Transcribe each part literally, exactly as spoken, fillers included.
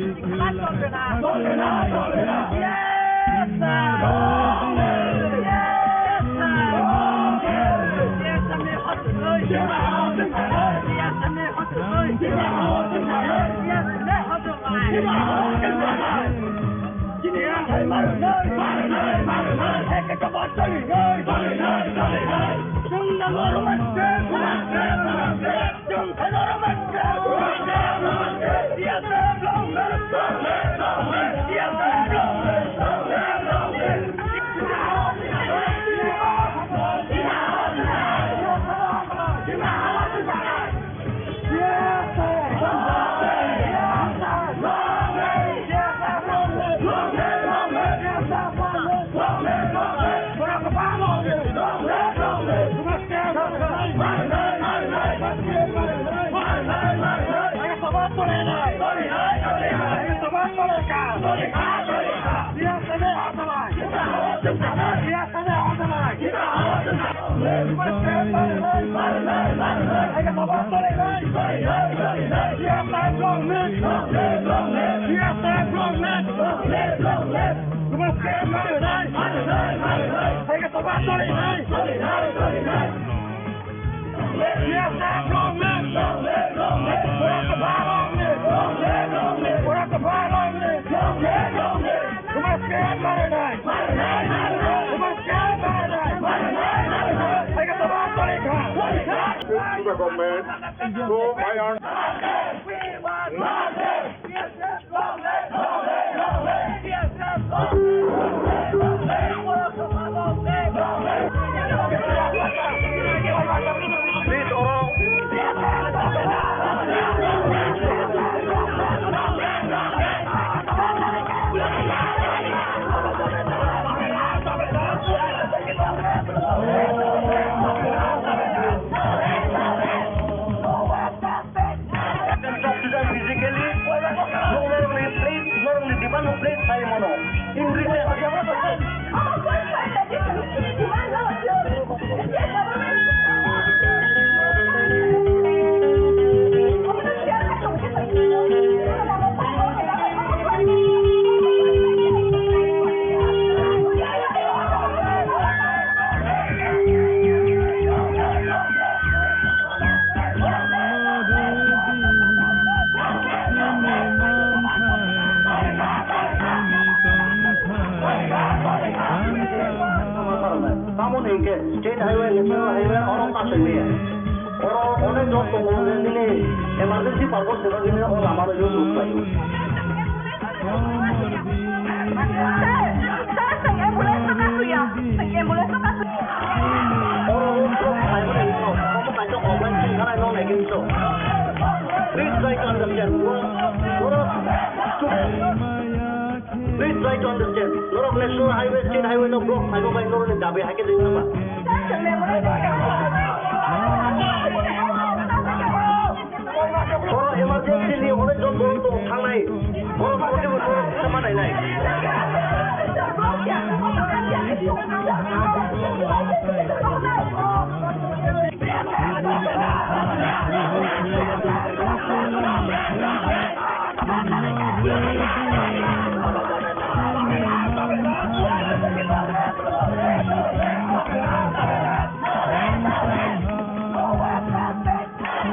To the government, to my Physically, norokni please, norokni demand please, sai mano. In return, Tamoni hingke state highway, national highway, oro kasai maya. Oro onek jon tongo, nini emergency purpose seba nini o lama rok use rok khlai. Sir, sir, sir, ambulance no kasui ya. Sir, ambulance no kasui. Oro road block khlai mani ulo, omo kaisa government thangkha nai no nai khe so. Please try to understand. Oro, oro, Please try to understand. Norok national highway, state highway no block khlaima bai norokni dabi hai khe twi thangma. Oro emergency ni onek jon borok tongo thangnai. Borok mote bo borok kisa ma nainai.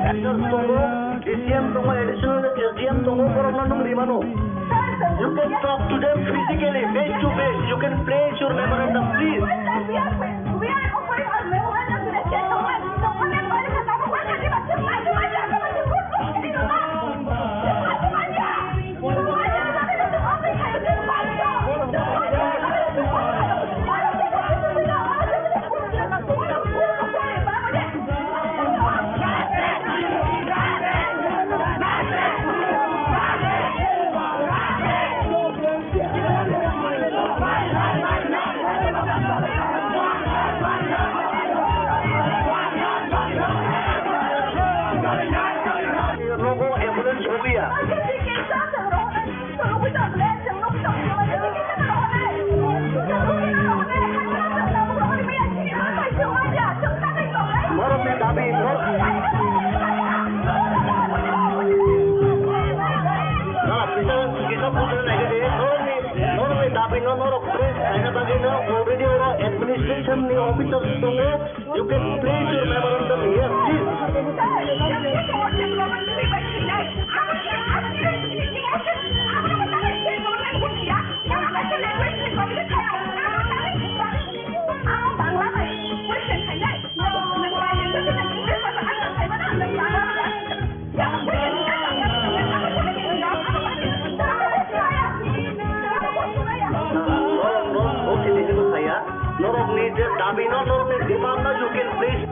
Actors tongo, D C M tongo, additional S D M tongo, borokno nwng rimano. You can talk to them physically, face to face. You can place your memorandum, please. Kisa buchna nai di, norokni, norokni dabi no norok press khaina bagwi no already oro administration ni officers tongo. You can place your memorandum here, please. Norokni je dabi no, norokni demand no, you can please.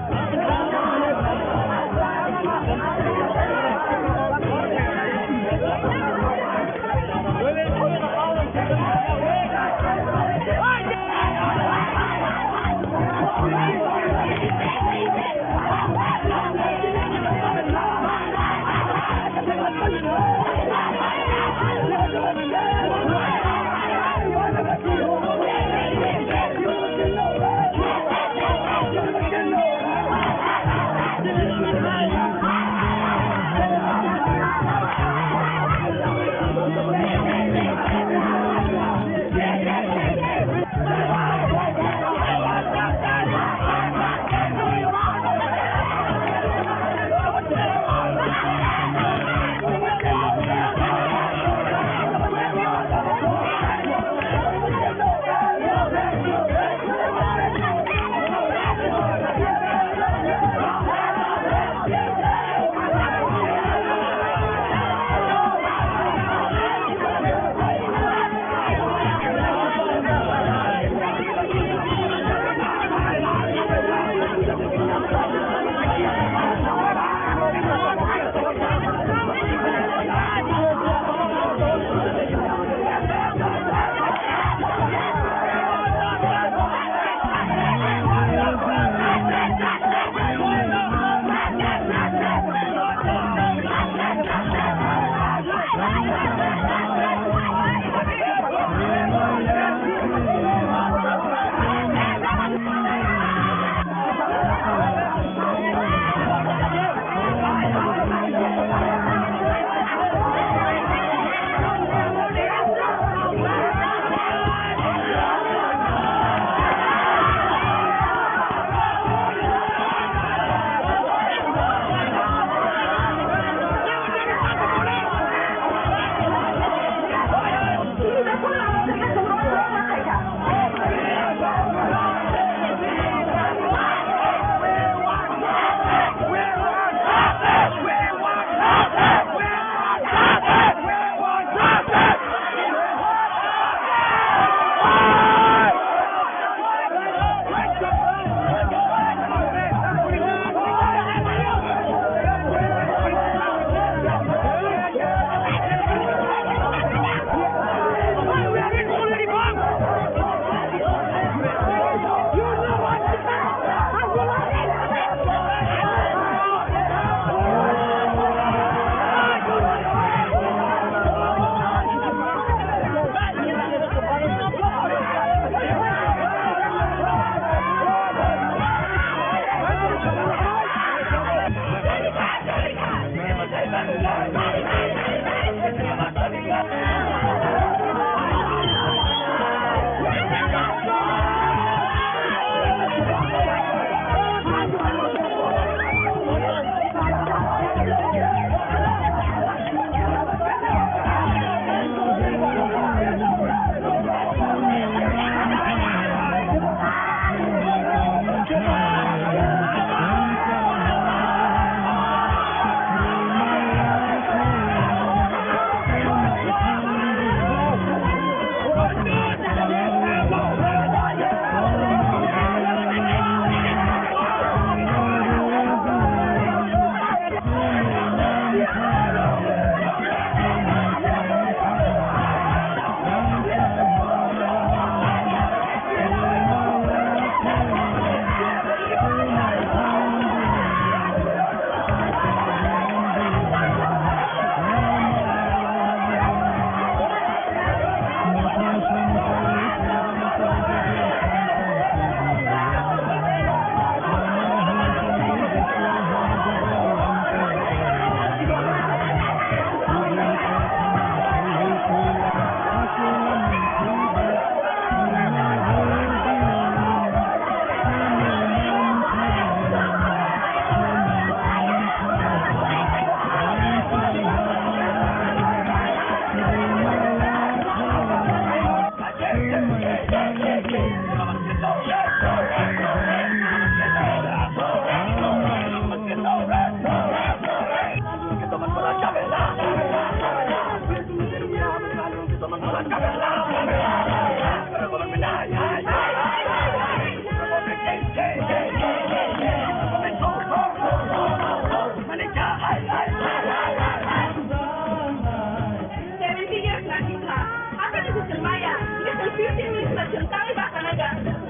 Seventy years na himkha, aswk ni kuchuk maya, hingke chwng fifteen minutes ba chwng tangwi basa nai da,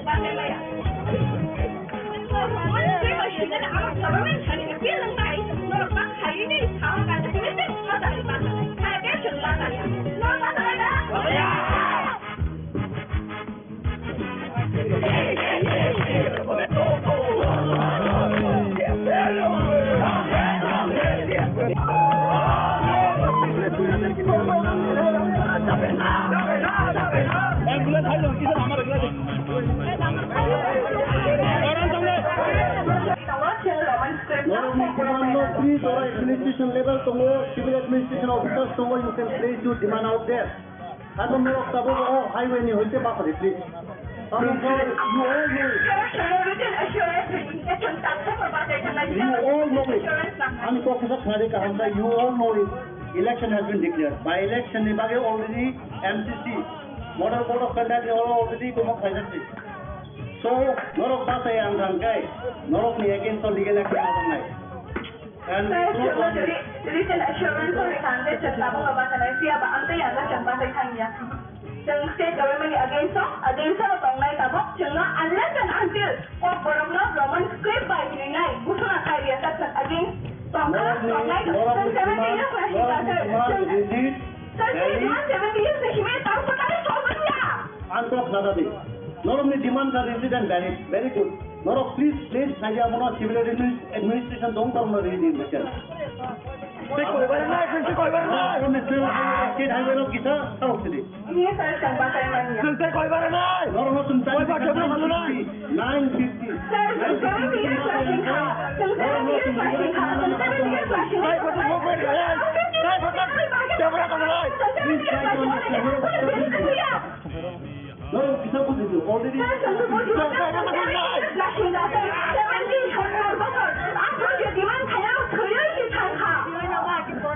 tangwi maya. Norok ni demand no free jora administration level tongo, civil administration officers tongo, you can place your demand out there. Abo norok tabuk o highway ni hoite bapari please. Abo norok you all know it. You all know it. Ani kok kisa khnari kaham kha, you all know it. Election has been declared. By election ni bagwi already M C C, Model Code of Conduct ni already tongma khlaijak se. So, norok bachai ang thang kai, norok ni against o legal action nangnai. And Sir, no chwngno problem. Written assurance o rikha hwnkhe chwng tabukno bachanai, phiya ba amtwi yago chwng bachai thangya. Chwng state government ni against o, against o tongnai tabuk chwngno unless and until kok borokno Roman script bai rinai, buthuna khai riya sak chwng against tongkha, Norokni, tongnai norokni chwng seventy demand, years ni norokni himkha, demand sir. Chwng, rigid, sir, chwng valid. Demand seventy years ni himwi tabuk kwtal solmanya. Ang kok sana di. Norokni demand kha rigid and valid. Very good. Norok please, please, khaija mono civil adminis-, administration dong tong no rigid in the Tei koi bara nai, tei koi bara nai. Norokni state highway, state highway rok kisa tawk sidi. Ini saya chwng bachai manya. Chwng tei koi bara nai. Norokno chwng tei koi bara nai. Nine fifty. Sir, chwng seventy years lasing kha. Chwng seventy years lasing kha. Chwng seventy years lasing kha. Tei koi bara nai. Tei koi bara nai. Chwng seventy years lasing kha. Norok kisa bujidu, already. Sir, chwng bujidu. Lasing kha, sir. Seventy, sottor bochor. Ang je demand khainai, thwiwi se thang kha.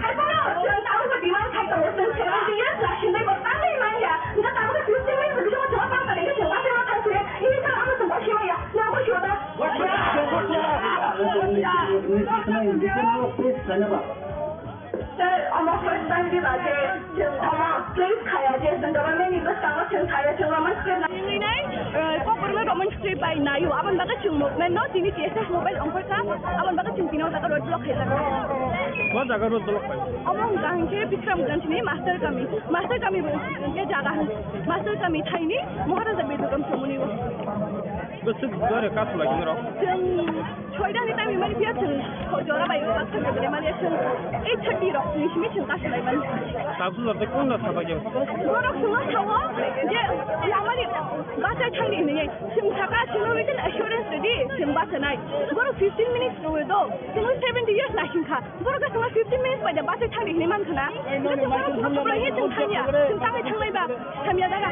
Hai bono, chwng tabukbo demand khai tongo, chwng seventy years lasingwi bo tangwi manya. Hwnkhe tabukbo fifteen minutes bisingo chwng tang kha, hwnkhe chwng ma tangma thang khe, ini sir ano chwng bosi manya. Nwng bosi o da? Sir, omo first time di ba je, chwng omo please khaya je, chwng government ni bwskango chwng khaya, chwng omo script na- Nini nai, eh, kokborokno Roman script bai naio, aboni bagwi chwng movement no tini T S F movement ongkhorkha, aboni bagwi chwng tini o jaga road block khaijak. Bo jaga road block khai? Omo wngkha hinkhe Bikramganj ni Master Kami, Master Kami bo hinkhe jaga, Master Kami thaini Maharaja Bedugam Chomoni o. Bwswk dore kasu lagi norok? Chwng Soida ni time mani phiya chwng jora bai o baksa jora mani chwng eight thirty rok ni simi chwng kasu lai mani. Tabuk lorte kon da thapa khe? Borok chwngno sao je lamani bachai thangni hinwi chwng saka chwngno written assurance rwdi chwng bachanai. Borok fifteen minutes rwwi do, chwngno seventy years naising kha. Borok chwngno fifteen minutes bai da bachai thangni hinwi man khna. Chwng borok chwngno thangya, chwng tangwi thangnai ba. Hamya daga.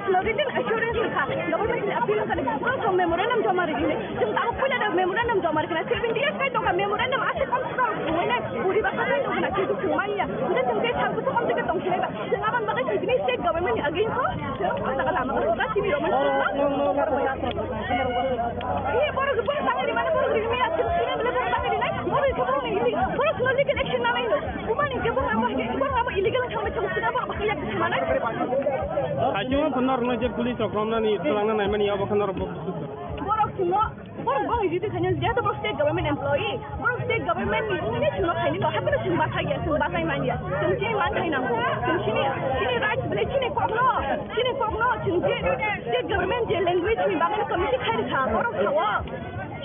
Written assurance kha. Government ni appeal kha. Bro, memorandum joma ri. Chwng tabuk puila da memorandum joma ri khna. Seventy years kai tongkha memorandum ase kom se kom. Wene puri ba kai tongkha. Chwng chwng manya. Chwng chwng kai thang kutu kom se tong sinai ba. Chwng aban bagai chwng state government ni against ko. Chwng o jaga lama ko. Chini Roman script no. Ni borok borok tangri mane borok ri mia chwng sini bele borok tangri nai. Borok borok ni borok no legal action na nai. Umani ke borok abo ke borok abo illegal thang thang. Achung phano norokno je police rok romnani twlangna naimani abo khano norok bo. Borok chwngno, borok bangwi jiti khainani, jehetu borok state government employee, borok state government ni wngwi chwngno khainani, haikhe chwng bathai ya, chwng bathai man ya, chwng chini man khai nango, chwng chini, chini rights bele chini kokno, chini kokno chwng je state government je language ni bagwi committee khai rwkha, borok sao.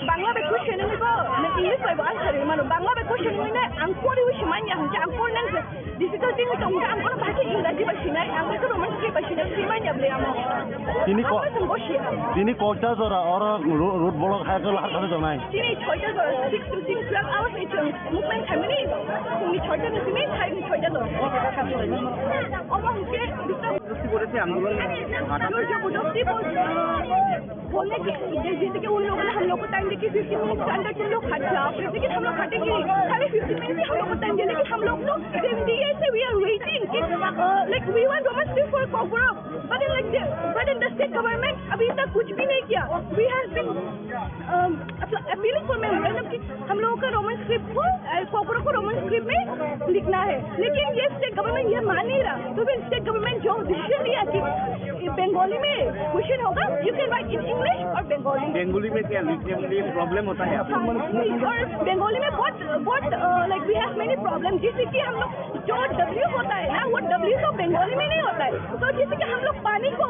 Bangla bai question wngwi bo, nang English bai bo answer rwmano. Bangla bai question wngwi nai ang poriwi se manya hwnkhe ang pori nang se difficulty wngwi tong hwnkhe ang bono bahai khe Engraji bai sinai, ang bai khe Roman script bai sinai, se manya bwlai amo. Tini ko-, ang bai tong bo se. Tini koita jora oro ro-, road block hai khe lahar khe tongnai. Tini soita jora, six to six twelve hours ni chwng movement khaimani, phungni soita ni simi, sairni soita jora. Omo hwnkhe, Jobardasti bol-, बोलने की, जैसे कि उन लोगों ने हम लोग को टाइम देके फिफ्टीन मिनट के अंदर तुम लोग हट जाओ, फिर लेकिन हम लोग हटेंगे नहीं। खाली फिफ्टीन मिनट ही हम लोग को टाइम दिया, लेकिन हम लोग तो सेवेंटी ईयर से वी आर वेटिंग कि, अ, Like, we want Roman script for Kokborok, but in, like, the, but in the state government अभी तक कुछ भी नहीं किया। We have been, um, appealing for memorandum कि हम लोगों का रोमन स्क्रिप्ट को, अ, कोकरोको रोमन स्क्रिप्ट में लिखना है, लेकिन ये स्टेट गवर्नमेंट ये मान नहीं रहा। तो फिर स्टेट गवर्नमेंट जो डिसीजन लिया कि बंगाली में क्वेश्चन होगा, you can write in English और बंगाली। बंगाली में क्या लिखने में प्रॉब्लम होता है आपको? हाँ, और बंगाली में बहुत, बहुत, अ, like, we have many problem, जैसे कि हम लोग जो डब्ल्यू होता है ना, वो डब्ल्यू तो बंगाली में नहीं होता है। तो जैसे कि हम लोग पानी को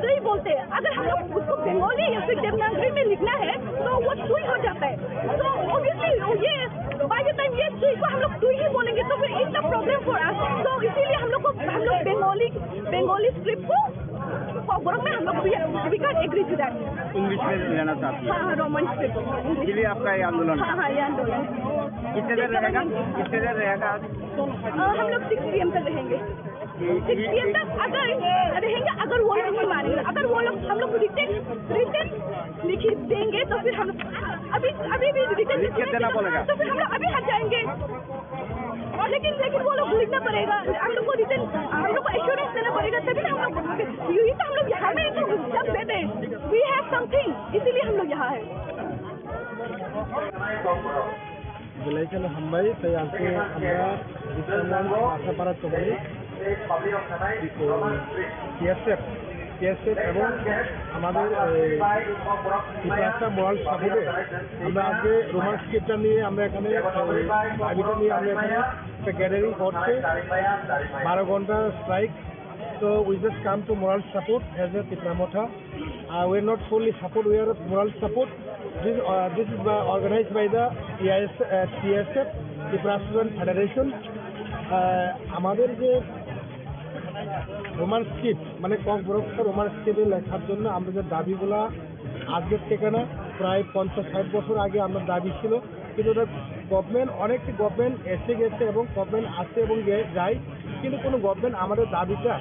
तुई बोलते हैं, अगर हम लोग उसको बंगाली या फिर देवनागरी में लिखना है, तो वो तुई हो जाता है। तो ऑब्वियसली ये, बाय द टाइम ये तुई को हम लोग तुई ही बोलेंगे, तो फिर it's a problem for us. तो इसीलिए हम लोग को, हम लोग बंगाली, बंगाली स्क्रिप्ट को कोकबोरोक में हम लोग, we, we can't agree to that। English में लेना चाहती है? हाँ, हाँ, रोमन स्क्रिप्ट। इसलिए आपका ये आंदोलन? हाँ, हाँ, ये आंदोलन। कितने देर रहेगा? कितने देर रहेगा आज? अ, हम लोग सिक्स पी एम तक रहेंगे। सिक्स पी एम तक अगर रहेंगे, अगर वो लोग नहीं मानेंगे, अगर वो लोग, हम लोग रिटन, रिटन लिख देंगे, तो फिर हम, अभी, अभी भी रिटन लिख के देना पड़ेगा। तो फिर हम लोग अभी हट जाएंगे। और लेकिन, लेकिन वो लोग लिखना पड़ेगा, हम लोग को रिटन, हम लोग को एश्योरेंस देना पड़ेगा, तभी ना हम लोग, यही तो हम लोग यहाँ में तो जब देते हैं, we have something, इसीलिए हम लोग यहाँ है। Belai kheno hambai, tei ang khe ang kha Bisramganj Asapara chongwi, T S F, T S F এবং আমাদের, এই, ত্রিপুরা মোরাল সাপোর্টে আমরা আজকে রোমান স্ক্রিপ্টটা নিয়ে আমরা এখানে, এই, দাবিটা নিয়ে আমরা এখানে একটা গ্যাদারিং করছি, বারো ঘন্টা strike. So we just come to moral support as a Tipra Motha. Uh, we're not solely support, we are moral support. This, uh, this is by, organized by the T I S, uh, T S F, Tipra Student Federation. Uh, আমাদের যে Roman script, মানে ককবরক রোমান স্ক্রিপ্টে লেখার জন্য আমরা যে দাবিগুলা আজকের থেকে না, প্রায় পঞ্চাশ ষাট বছর আগে আমরা দাবি ছিল, কিন্তু ওটা গভর্নমেন্ট, অনেক গভর্নমেন্ট এসে গেছে এবং গভর্নমেন্ট আসে এবং গে-, যায়, কিন্তু কোনো গভর্নমেন্ট আমাদের দাবিটা,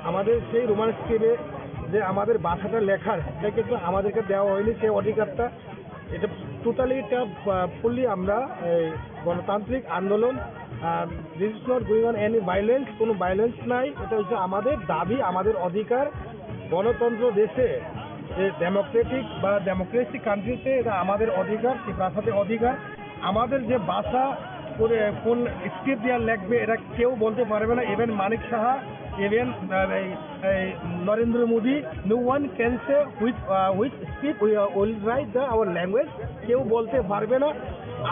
আমাদের সেই রোমান স্ক্রিপ্টে যে আমাদের ভাষাটা লেখার, এটা কিন্তু আমাদেরকে দেওয়া হয়নি সেই অধিকারটা। এটা টোটালি একটা, আহ, ফুললি আমরা এই গণতান্ত্রিক আন্দোলন, আহ, this is not going on any violence, কোনো ভায়োলেন্স নাই। এটা হচ্ছে আমাদের দাবি, আমাদের অধিকার। গণতন্ত্র দেশে, যে ডেমোক্রেটিক বা ডেমোক্রেসি কান্ট্রিতে এটা আমাদের অধিকার, ত্রিপ্রাসাদের অধিকার। আমাদের যে ভাষা, কোন, কোন স্ক্রিপ্ট দিয়ে লেখবে, এটা কেউ বলতে পারবে না। ইভেন মানিক সাহা, ইভেন, আহ, এই, এই নরেন্দ্র Modi, no one can say which, ah, which script we will write the our language, কেউ বলতে পারবে না।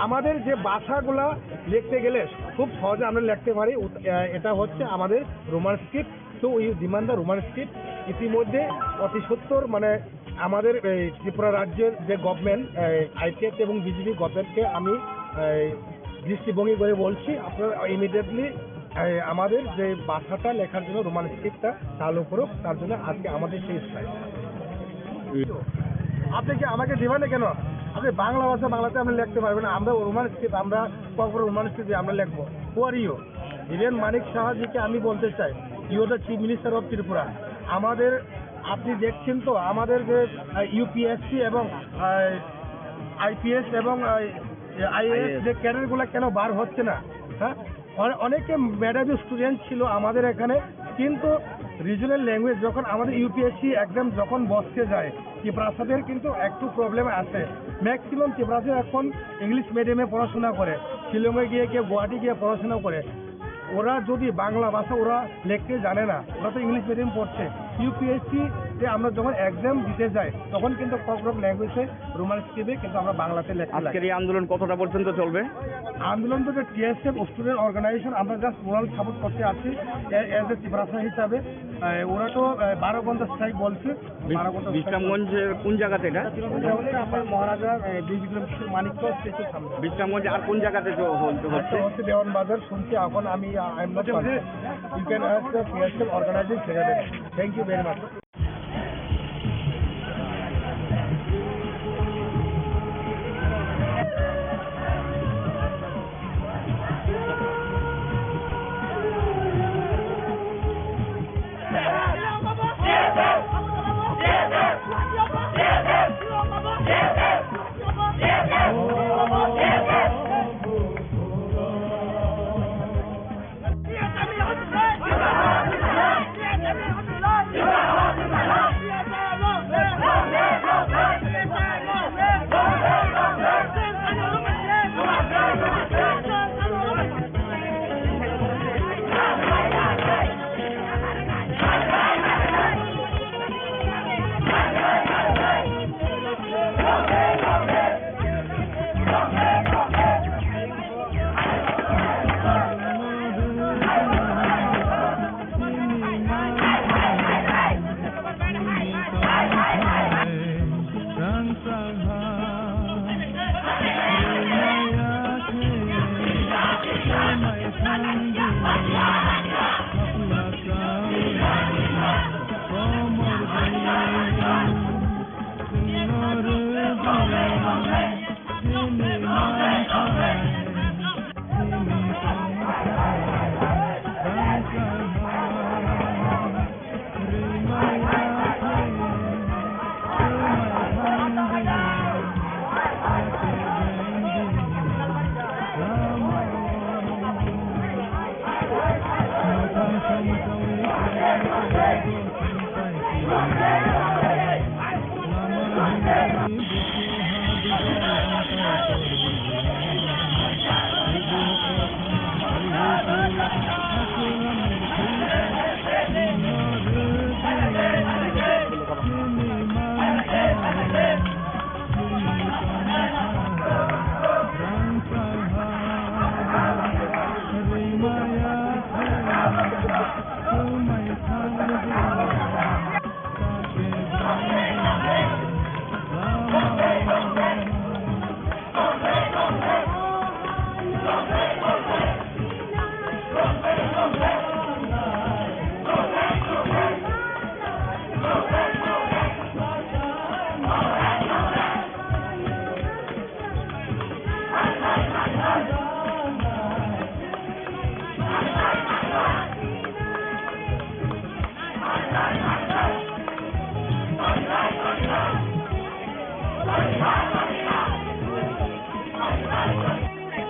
আমাদের যে ভাষাগুলা লিখতে গেলে খুব সহজে আমরা লিখতে পারি, উত-, আহ, এটা হচ্ছে আমাদের Roman script. So we demand the Roman script। ইতিমধ্যে অতি সত্বর, মানে, আমাদের এই ত্রিপুরা রাজ্যের যে গভর্নমেন্ট, আইপিএফ এবং বিজেপি গভর্নমেন্টকে আমি, এই, দৃষ্টিভঙ্গি করে বলছি, আপনারা ইমিডিয়েটলি, এই, আমাদের যে ভাষাটা লেখার জন্য রোমান স্ক্রিপ্টটা চালু করুক, তার জন্য আজকে আমাদের সেই স্ট্রাইক। আপনি কি আমাকে দিবেন না কেন? আপনি বাংলা ভাষা বাংলাতে আপনি লিখতে পারবেন না, আমরা রোমান স্ক্রিপ্ট, আমরা কখনো রোমান স্ক্রিপ্ট আমরা লিখবো। Who are you? ইভেন মানিক সাহাজিকে আমি বলতে চাই, you are the chief minister of Tripura। আমাদের, আপনি দেখছেন তো আমাদের যে, আহ, ইউপিএসসি এবং, আহ, আইপিএস এবং, আহ, আইএএস আইএএস। যে ক্যাডারগুলো কেন বার হচ্ছে না? হ্যাঁ, অনে-, অনেকে মেধাবী স্টুডেন্ট ছিল আমাদের এখানে, কিন্তু রিজনাল ল্যাঙ্গুয়েজ যখন আমাদের ইউপিএসসি এক্সাম যখন বসতে যায়, ত্রিপ্রাসাদের কিন্তু একটু প্রবলেম আছে। ম্যাক্সিমাম ত্রিপ্রাসাদের এখন ইংলিশ মিডিয়ামে পড়াশোনা করে, শিলংয়ে গিয়ে কেউ গুয়াহাটি গিয়ে পড়াশোনা করে। ওরা যদি বাংলা ভাষা ওরা লিখতে জানে না, ওরা তো ইংলিশ মিডিয়াম পড়ছে। ইউপিএসসি তে আমরা যখন এক্সাম দিতে যাই, তখন কিন্তু ককবরক ল্যাঙ্গুয়েজে রোমান স্ক্রিপ্টে কিন্তু আমরা বাংলাতে লিখতে লাগে। আজকের এই আন্দোলন কতটা পর্যন্ত চলবে? আন্দোলন তো টিএসএফ স্টুডেন্ট অর্গানাইজেশন, আমরা জাস্ট মোরাল সাপোর্ট করতে আসি এ-, এজ এ ত্রিপ্রাসা হিসাবে। এ, ওরা তো, এ, বারো ঘন্টা স্ট্রাইক বলছে। বিশ-, বারো ঘন্টা স্ট্রাইক বিশ্রামগঞ্জের কোন জায়গাতে এটা? এটা হচ্ছে আপনার মহারাজা, এ, বীর বিক্রম কিশোর মানিক্য স্ট্যাচুর সামনে। বিশ্রামগঞ্জে আর কোন জায়গাতে চ-, হল-, আচ্ছা, হচ্ছে? হচ্ছে দেওয়ান বাজার শুনছি, এখন আমি, আ, I am not confirm। You can ask the P S L organizing secretary. Thank you very much.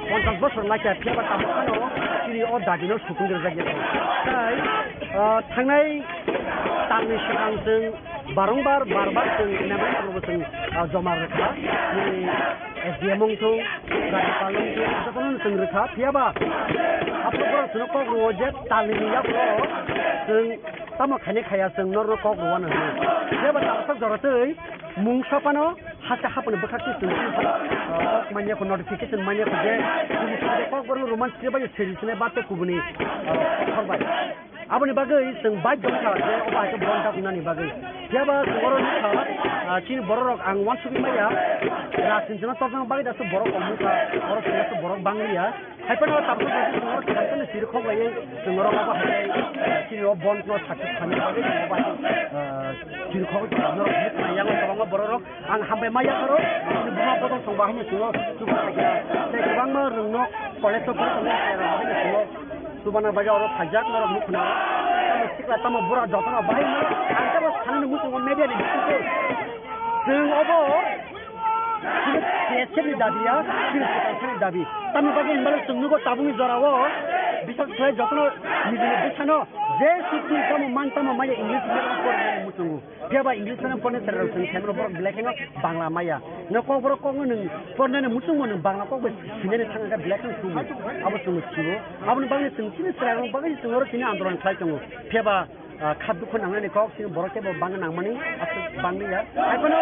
Ponchas bosor laikha, phiya ba tabuk phano chini o dagino sukung rijak ya. Tai, ah, thangnai talni swkang chwng barongbar, barbar chwng memorandum bo chwng, ah, joma rwkha. Chini S D M wng thung, Rajyapal wng thung, jotono chwng rwkha. Phiya ba aphuru borok chwngno kok rwo je talni ni yaphuru chwng tamo khainai khaya chwng norokno kok rwna hwnwi. Phiya ba tabuk jora twi mungsa phano haste haphano bwkhak twi chwng, ah, kok manya kho, notification manya kho je chini side kokborok Roman script bai seri sene ba tei kubuni, ah, khorbai. Aboni bagwi chwng baidho wngkha je obo hai khe bon ta hwnani bagwi. Phiya ba chwng oro nukha, ah, chini bororok ang uansugwi maya, rajniti no torjakna bagwi dasu borok kok wngkha, oro chwng dasu borok bangliya. Hai phano tabuk chwng oro thangkhe siri khok laiwi chwng oro obo hai, chini o bon no sakhe thani bagwi chwng obo hai, ah, siri khok chwng oro yang kwbangma bororok ang hambai ma yapharo, chini buma bodol tongba haino chwng o chuba khaikha. Tei kwbangma rwngno college o phuru tongo, chwng o chubana bagwi oro khaijak norok nukho na. Tamo sikla tamo bura jotono bahai no ang tamo sanani muchungo media ni bisingtwi. Chwng obo chini T S F ni dabi ya, chini swkang sani dabi. Tamni bagwi hinba chwng nugo tabukni jorao bisas khlai jotono nijini bwsano je sukni tamo man tamo maya English medium pornani muchungo. Phiya ba English medium pornai chwrairok chwng khe mano borok belai kheno Bangla maya. No kokborok kokno nwng pornani muchungo nwng Bangla kok bai swinani thangkha belai kheno sugo. Abo chwngno sio. Aboni bagwi chwng chini chwrairok bagwi chwng oro chini andolon khlai tongo. Phiya ba ah, kha dukhu nangnani kok chini borok teibo bangwi nangmani aswk bangli ya. Haiphano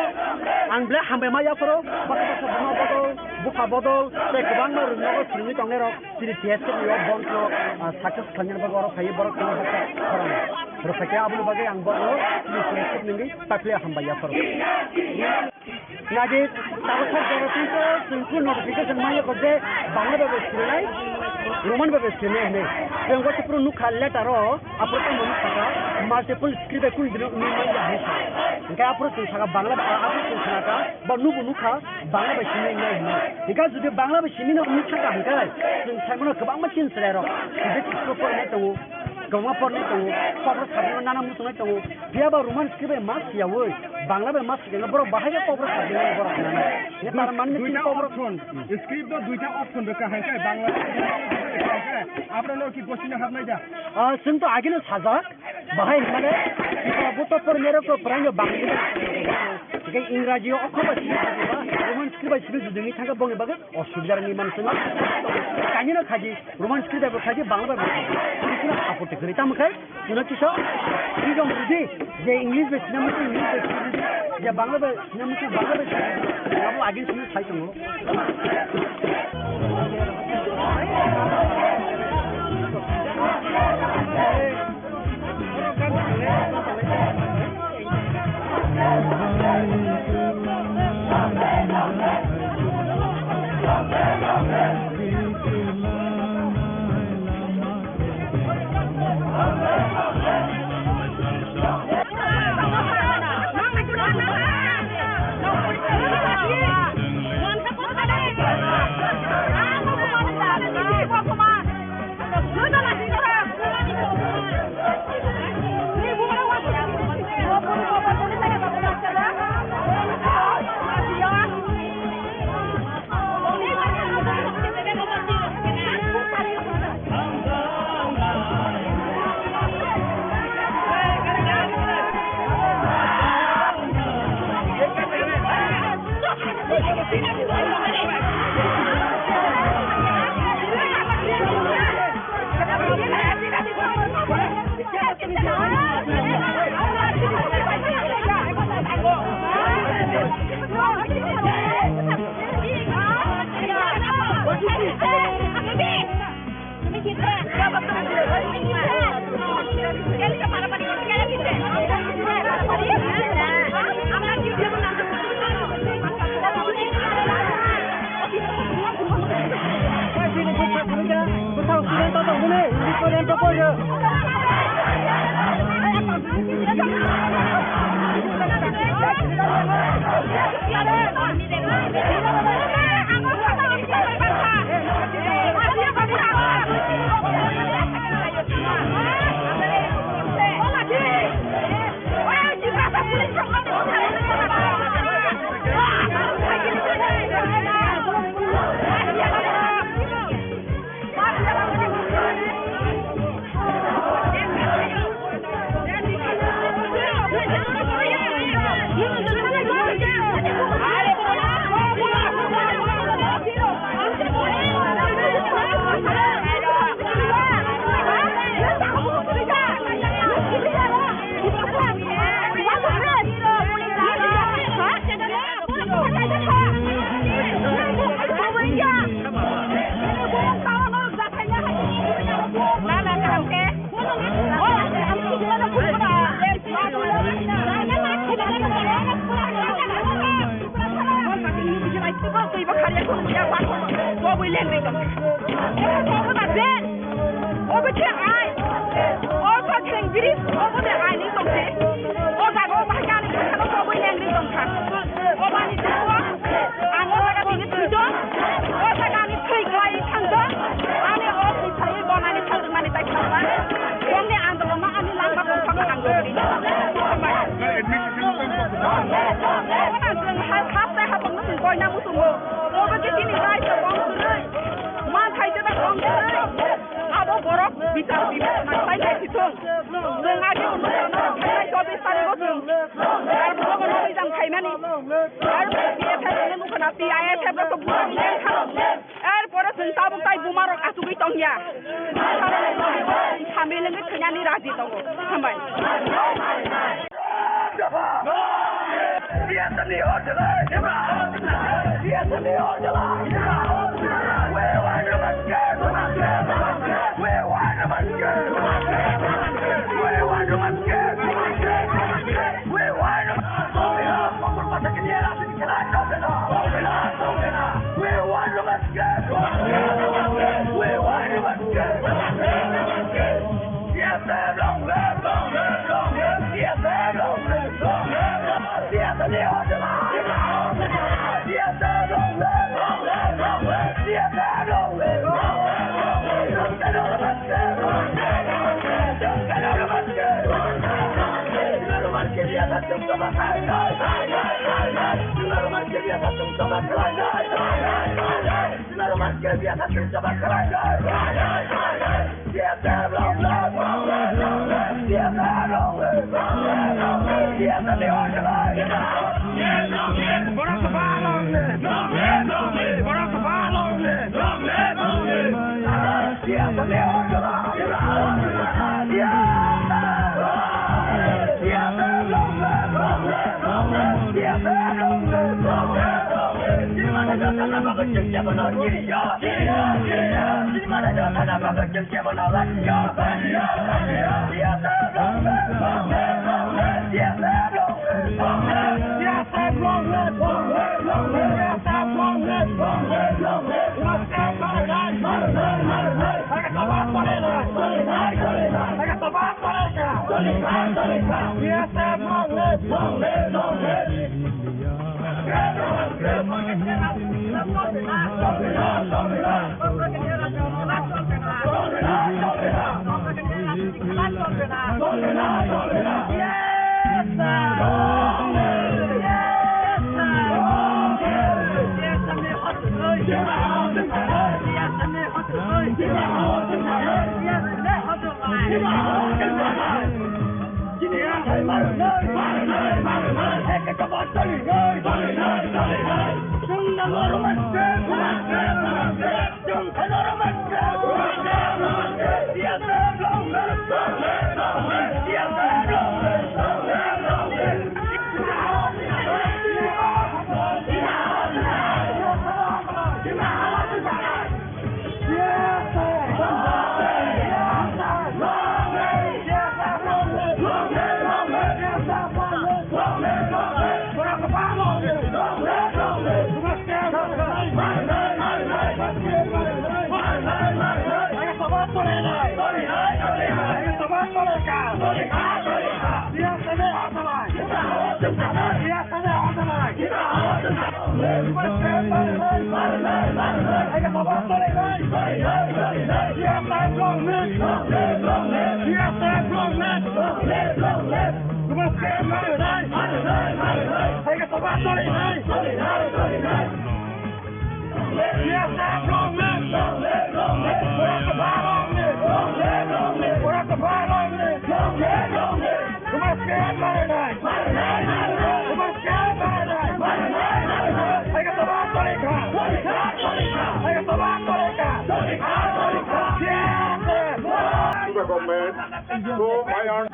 ang belai hambai ma yaphoro, baksa baksa buma bodol, bupha bodol, tei kwbangma rwngnogo swrwngwi tongnairok chini T S F ni o bond no, ah, success khlainani bagwi oro phaiwi borok chini bwkha khorang rwkha khe aboni bagwi ang borokno chini T S F ni wngwi takhli hambai yaphoro. Nadi, tabuk kha jora tungkha, chwng khe notification manya kho je Bangla bai bai sinai, Roman bai bai sinai hinwi. Chwng bo tei phuru nukha letter o, aphuru tamo nukha kha, multiple script bai kunu dino wngwi manya hinwi sa. Hinkhe aphuru chwng sakha Bangla bai, aphuru chwng sakha, ba nubo nukha, Bangla bai sinai hinwi hinwi. Hinkhe jodi Bangla bai sinai no wngwi thangkha hinkhe, chwng saimano kwbangma chini chwrairok, bibek school pornai tongo, kwbangma pornai tongo, kokborok sabjagno nana muchungnai tongo, phiya ba Roman script bai ma siyaui, Bangla bai ma Borok bahai khe kokborok sajinai borok hinana. Nepal manwi duita chini kokborok option. Script o duita option rwkha hai khe Bangla hai khe. Abro no ki gosina habnai da? Ah, chwng to agino sajak. Bahai hinmane Tripura buto por mero ko prang yo Bangla. Ke Ingraji o okhor ba sini ba Roman script bai sini judungi thangka bongi baga osubidar ni man chwng. Kani no khaji Roman script bai khaji Bangla bai. Kini kino apote kri tam khai. Chwngno kisa freedom rwdi, je English bai sina muchung English bai sina rwdi, je Bangla bai sina muchung Bangla bai sina rwdi. Abo agini simi sai tongo. Lengri tong. Obo da je. Obo khe ai. Obo khe biri. Obo de ai ni tong se. O jaga o bahai ani kha no obo lengri tong kha. Obo ani tong. Ang o jaga bini thwi tong. O jaga ani thwi klai thang tong. Ani o thwi thai bon ani thang mani tai thang ba. Bongni andolon ma ani langma tong thang ang dong bini. Obo na jeng hai hap tai hap ang no koina musungo. Obo khe chini raisa bong kwrwi. Ma thaisa da bong kwrwi. Abo borok bichar bichar nang pai nai sithung. Chwng agi uno chana thainai chobbish tarikh o chwng. Ar borok no twijang thaimani. Ar P F F no mukha na P I F F rok to buma ni kha. Ar pore chwng tabuk tai buma rok achugwi tongya. Sambil wngwi thwinani raji tongo. Hambai. To the government, to my aunt.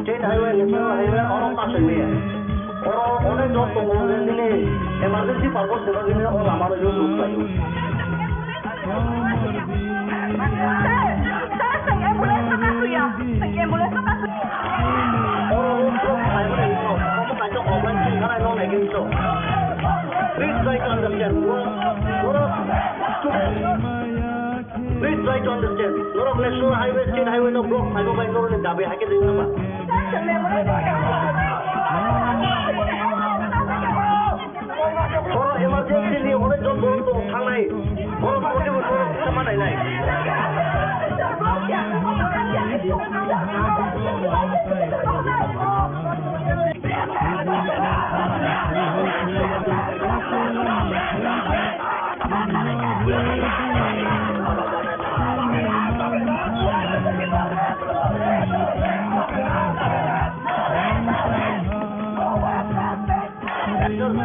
State highway, national highway, oro pass highway. Oro onek jot tongo, nini emergency purpose ni bagwi nini o lama no use khlaio. Sir, sir, sir, ambulance no kasui ya. Sir, ambulance no kasui. Oro road block khlai mani no, omo kaisa offline sing khanai no nai khe so. Please try to understand. Oro, oro, Please try to understand. Norok national highway, state highway no block khlaibo bai norokni dabi hai khe twi nangma. Oro emergency ni onek jon borok tong thangnai. Borok tongwi bo norok kisa ma nainai.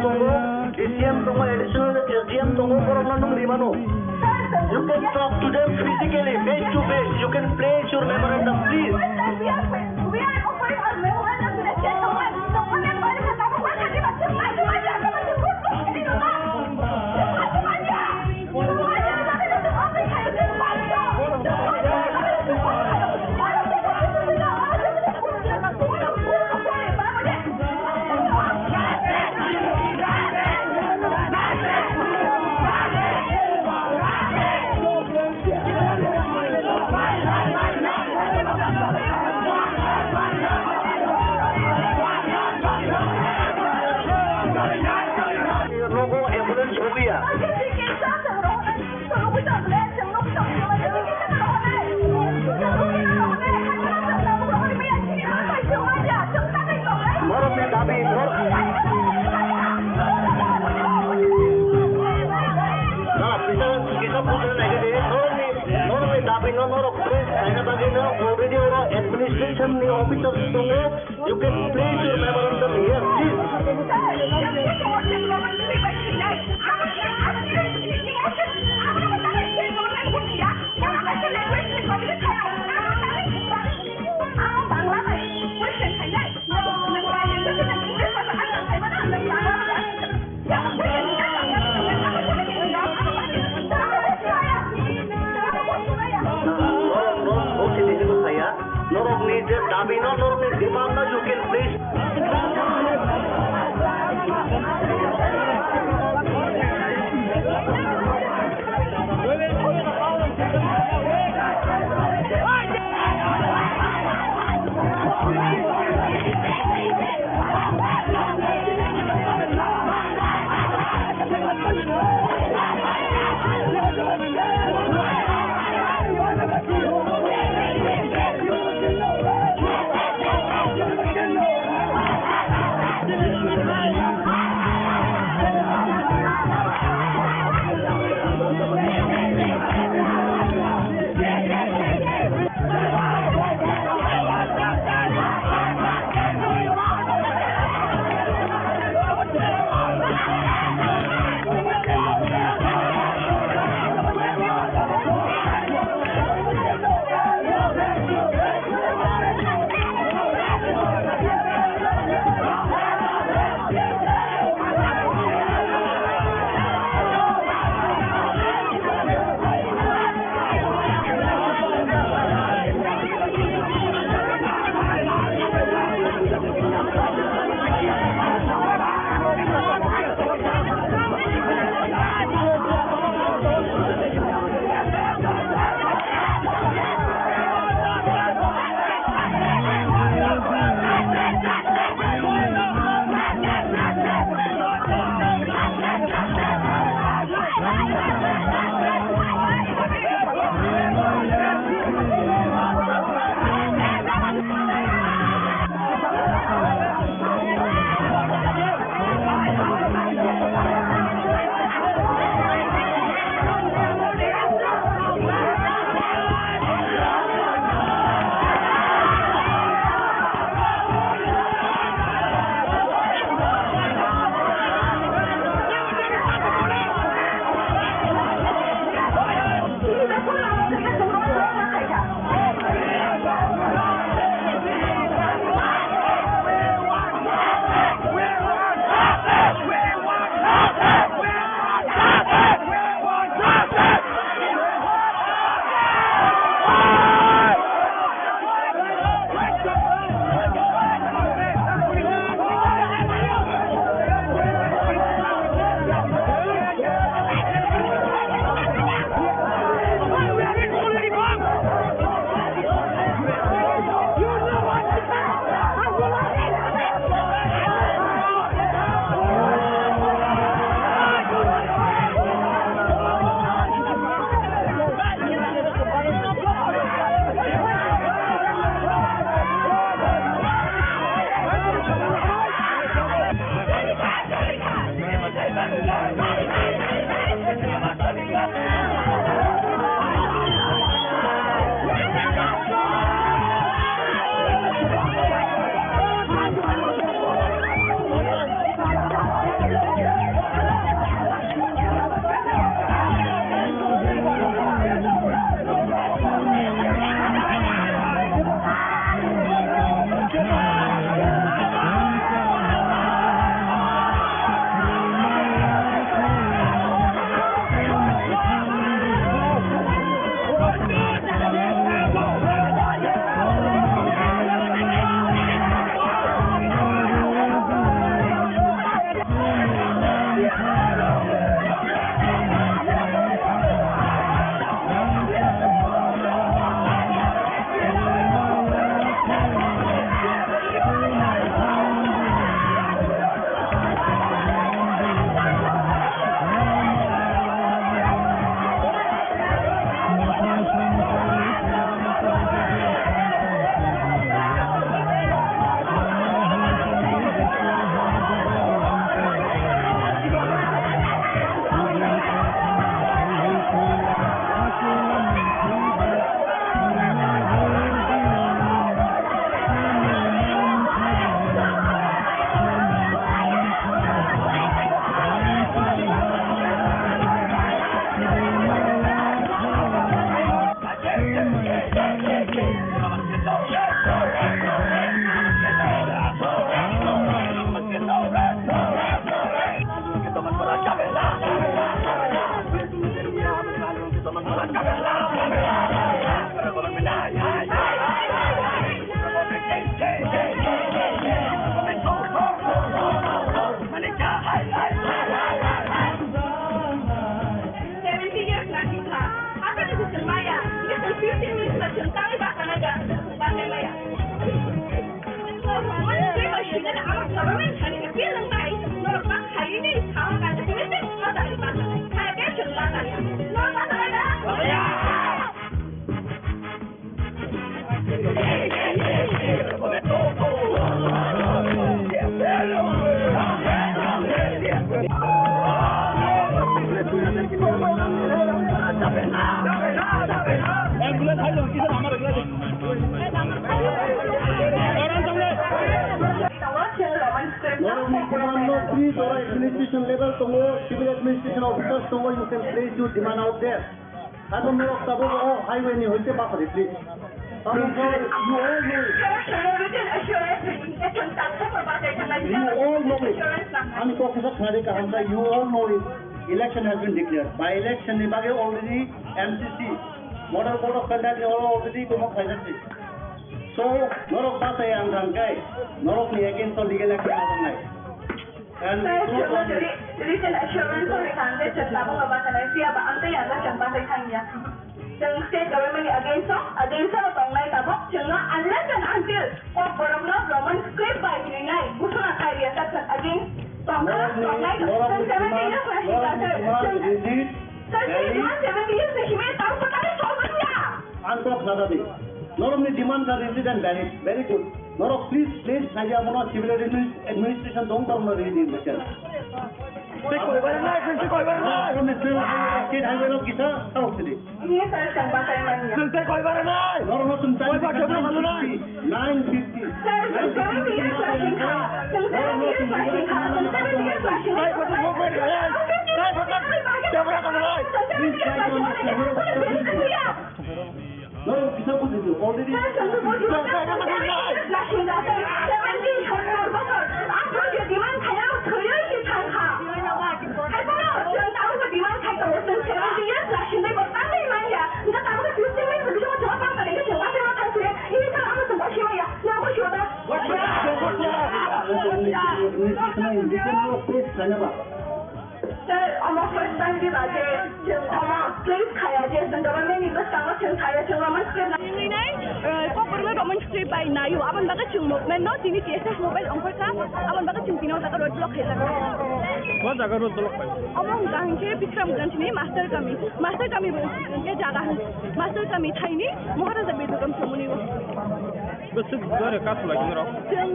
Tongo, A C M tongo, additional S D M tongo, borokno nwng rimano. You can talk to them physically, face to face. You can place your memorandum, please. Nogo ambulance sogwi ya. Borokni dabi, borok-, Kisa, kisa buji naikhe de, norokni, norokni dabi no norok press khaina bagwi no already oro administration ni officers tongo. You can place your memorandum here, please. Norok, norok, norok, norok, norok, norok, norok, norok, norok, norok, norok, norok, norok, norok, norok, norok, norok, Norokni kwbangma free jora administration level tongo, civil administration officers tongo, you can place your demand out there. Abo norok tabuk o highway ni hoite basa di, please. Abo norok, you all know it. You all know it. Ani kok kisa khnari kaham kha, you all know it. Election has been declared. By election ni bagwi already M C C, Model Code of Conduct ni already tongma khlaijak si. So, norok bachai ang thang kai, norok ni against o legal action ang thang nai. And Sir, no problem. Written assurance o rikha ang tei chwng tabuk no bachai nai, phiya ba ang tei ang chwng bachai thang ya. Chwng state government ni against o, against o tongnai tabuk, chwng no unless and until kok borok no Roman script bai rinai, busuna khai riya, sir, chwng against tongna, norok ni, tongnai, norok chwng ni seventy demand, years na norok ni hika, sir, demand chwng, rigid, sir, chwng valid. Demand seventy years na himai tabuk kwtal solve ya. Ang kok sana di. Norok ni demand kha rigid and valid. Very good. Norok please, please, khaija mono civil adminis-, administration dong tong no rigid in the sense. Tei koi bar nai, tei koi bar nai. Norok ni civil highway, state highway rok kisa, tarok sidi. Ini saya sampaikan ya. Tei koi bar nai. Norok no tum time koi bar jabra nai. Nine fifty. Sir, seventy years rushing car. Seventy years rushing car. Seventy years rushing car. Tei koi bar nai. Tei koi bar nai. Jabra nai. Please try to understand. Norok kisa bujidu, already. Sir, omo first time di ba je chwng omo please khaya je chwng government ni bwskango chwng khaya, chwng Roman script na. Nini nai, eh, kokborok no Roman script bai naio, aboni bagwi chwng movement no tini T S F movement ongkhorkha, aboni bagwi chwng tini o jaga road block khaijak. O jaga road block bai? Omo hwnkha hinkhe Bikramganj ni Master Kami, Master Kami bo hwnkhe jaga hwn, Master Kami thaini Maharaja Bedugam somoni o. Bwswk jora kasu lai norok? Chwng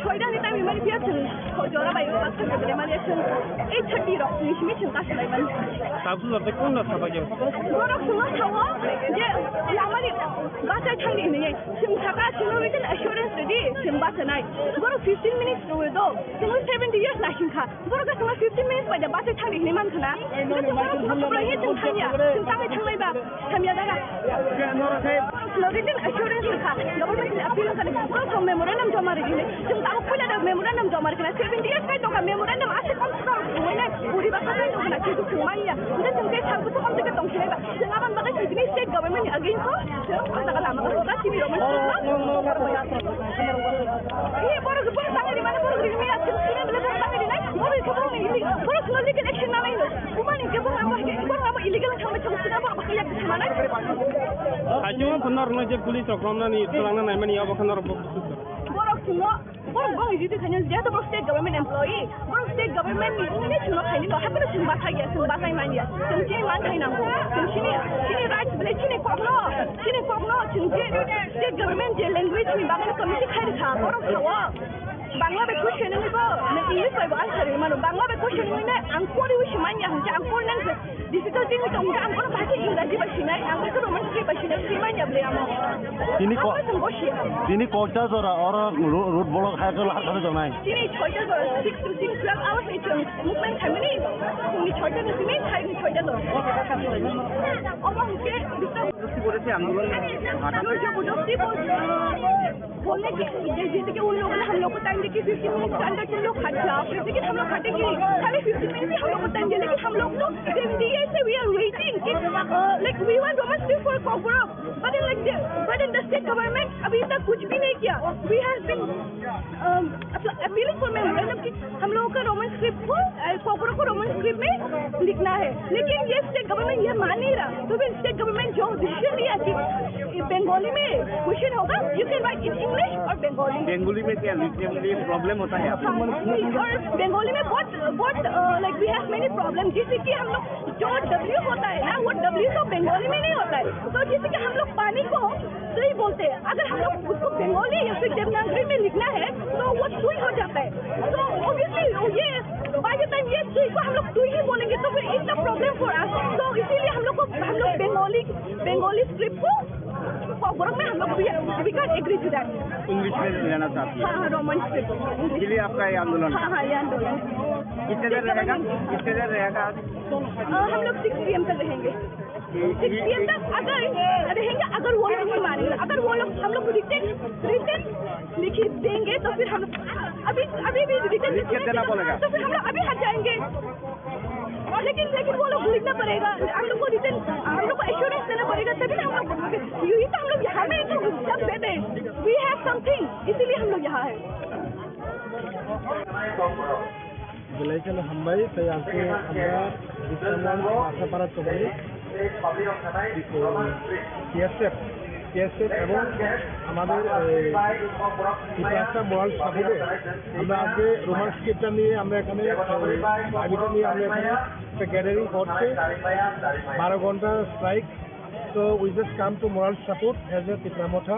Soidani time mani phiya chwng jora bai o baksa jora mani chwng eight thirty rok ni simi chwng kasu lai mani. Sabsu jora tei kung no sabai yo? Borok chwngno sao je lamani bachai thangdi hinwi chwng saka chwngno written assurance rwdi chwng bachanai. Borok fifteen minutes rwui do chwngno seventy years naising kha. Borok chwngno fifteen minutes bai da bachai thangdi hinwi mankha na. Chwng borok chwngno khwlaiwi chwng thangya chwng tangwi thanglai ba. Hamya daga. Written assurance wngkha, government ni appeal wngkha, no thang memorandum joma rijini. Chwng tabuk puila da memorandum joma rijini. Seventy years kai tongkha memorandum ase kom se kom sumai nai. Uri ba katai tongkha na kisu sumai ya. Nda chwng kai sal kutu kom se tong sinai ba. Chwng abang bagai sini state government ni against ko. Chwng ko daga lama ko ka sini roman ko. Ini borok borok tangani mana borok rijini ya. Chwng sini bela borok tangani nai. Borok ko borok ni ini. Borok sini legal action na nai. Umani je borok abo, borok abo illegal thangbai thang sina borok bakha yak thangmani. Haikhe o phano norokno je police rok romnani twlangna naimani abo khe norok bo. Borok chwngno, borok bong ijiti khaino je to borok state government employee, borok state government ni wngwi chwngno khaini no, haphano chwng bathai ya, chwng bathai man ya, chwng chini man thai nango, chwng chini, chini rights bele chini kokno, chini kokno chwng je state government je language ni bagwi committee khai rikha, borok sao. Bangla bai question wngwi bo, nang English bai bo answer rwui mano. Bangla bai question wngwi nai ang poriwi se manya hwnse, ang pori nang se difficulty wngwi tong hwnse, ang bono bahai khe Engraji bai sinai, ang bai khe Roman script bai sinai, se manya bwlai amo. Tini ko-, ang bai chwng bo siya. Tini kokcha jora oro ro-, road block hai khe lahar kha tongnai. Tini soita jora, six to six, twelve hours ni chwng movement khaimani, phungni soita ni simi thaini soita jora. Omo hwnkhe, Jabardasti bo, uh, बोलने के, जैसे कि उन लोगों ने हम लोग को टाइम देके फिफ्टीन मिनट के अंदर तुम लोग हट जाओ, फिर से कि हम लोग हटेंगे नहीं, खाली फिफ्टीन मिनट ही हम लोग को टाइम दिया, लेकिन हम लोग तो सेवेंटी ईयर से we are waiting कि, uh, like, we want Roman script for Kokborok, but in, like, the, but in the state government अभी तक कुछ भी नहीं किया। We have been, um, appealing for memorandum कि हम लोगों का रोमन स्क्रिप्ट को, अ, कोकरों को रोमन स्क्रिप्ट में लिखना है, लेकिन ये स्टेट गवर्नमेंट ये मान नहीं रहा। तो फिर स्टेट गवर्नमेंट जो डिसीजन लिया कि ये बंगाली में क्वेश्चन होगा, you can write in English और बंगाली। बंगाली में क्या लिखने में प्रॉब्लम होता है आपको? हाँ, और बंगाली में बहुत, बहुत, अ, like, we have many problem, जैसे कि हम लोग जो डब्ल्यू होता है ना, वो डब्ल्यू तो बंगाली में नहीं होता है। तो जैसे कि हम लोग पानी को सुई बोलते हैं, अगर हम लोग उसको बंगाली या फिर देवनागरी में लिखना है, तो वो सुई हो जाता है। तो ऑब्वियसली ये, बाय द टाइम ये सुई को हम लोग सुई ही बोलेंगे, तो फिर it's a problem for us. तो इसीलिए हम लोग को, हम लोग बंगाली, बंगाली स्क्रिप्ट को Kokborok में हम लोग भी, we can't agree to that. English में लेना चाहती है। हाँ, हाँ, रोमन स्क्रिप्ट। इसलिए आपका ये आंदोलन? हाँ, हाँ, ये आंदोलन। कितने देर रहेगा? कितने देर रहेगा आज? अ, हम लोग सिक्स पीएम तक रहेंगे। सिक्स पीएम तक अगर रहेंगे, अगर वो लोग नहीं मानेंगे, अगर वो लोग हम लोग को रिटन, रिटन लिखित देंगे तो फिर हम अभी, अभी भी रिटन लिखित देना पड़ेगा। तो फिर हम लोग अभी हट जाएंगे। लेकिन, लेकिन वो लोग लिखना पड़ेगा, हम लोग को रिटन, हम लोग को एश्योरेंस देना पड़ेगा, तभी ना हम लोग, यही तो हम लोग यहाँ में तो सब देते हैं। We have something, इसीलिए हम लोग यहाँ है। Belai kheno hambai, tei ang khe ang Bisramganj Asapara chobani, T S F, T S F এবং আমাদের, এই, ত্রিপুরা মোরাল সাপোর্টে আমরা আজকে রোমান স্ক্রিপ্টটা নিয়ে আমরা এখানে, এই, দাবিটা নিয়ে আমরা এখানে একটা গ্যাদারিং করছি, বারো ঘন্টা strike. So we just come to moral support as a Tipra Motha.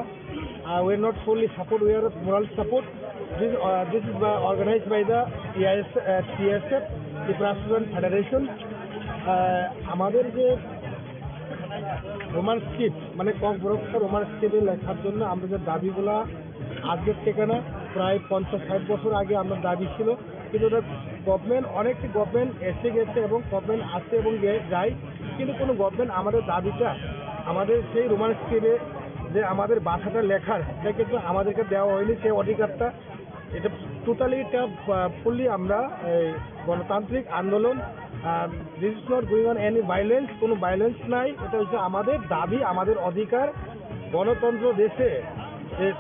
Uh, we are not solely support, we are moral support. This, uh, this is by, organized by the T I S, uh, T S F, Tipra Student Federation. Uh, আমাদের যে Roman script, মানে ককবরক রোমান স্ক্রিপ্টে লেখার জন্য আমরা যে দাবিগুলা আজকের থেকে না, প্রায় পঞ্চাশ ষাট বছর আগে আমরা দাবি ছিল, কিন্তু ওটা গভর্নমেন্ট, অনেক গভর্নমেন্ট এসে গেছে এবং গভর্নমেন্ট আসে এবং গে-, যায়, কিন্তু কোনো গভর্নমেন্ট আমাদের দাবিটা, আমাদের সেই রোমান স্ক্রিপ্টে যে আমাদের ভাষাটা লেখার, এটা কিন্তু আমাদেরকে দেওয়া হয়নি সেই অধিকারটা। এটা টোটালি, এটা, আহ, ফুললি আমরা এই গণতান্ত্রিক আন্দোলন, আহ, this is not going on any violence, কোনো ভায়োলেন্স নাই। এটা হচ্ছে আমাদের দাবি, আমাদের অধিকার। গণতন্ত্র দেশে,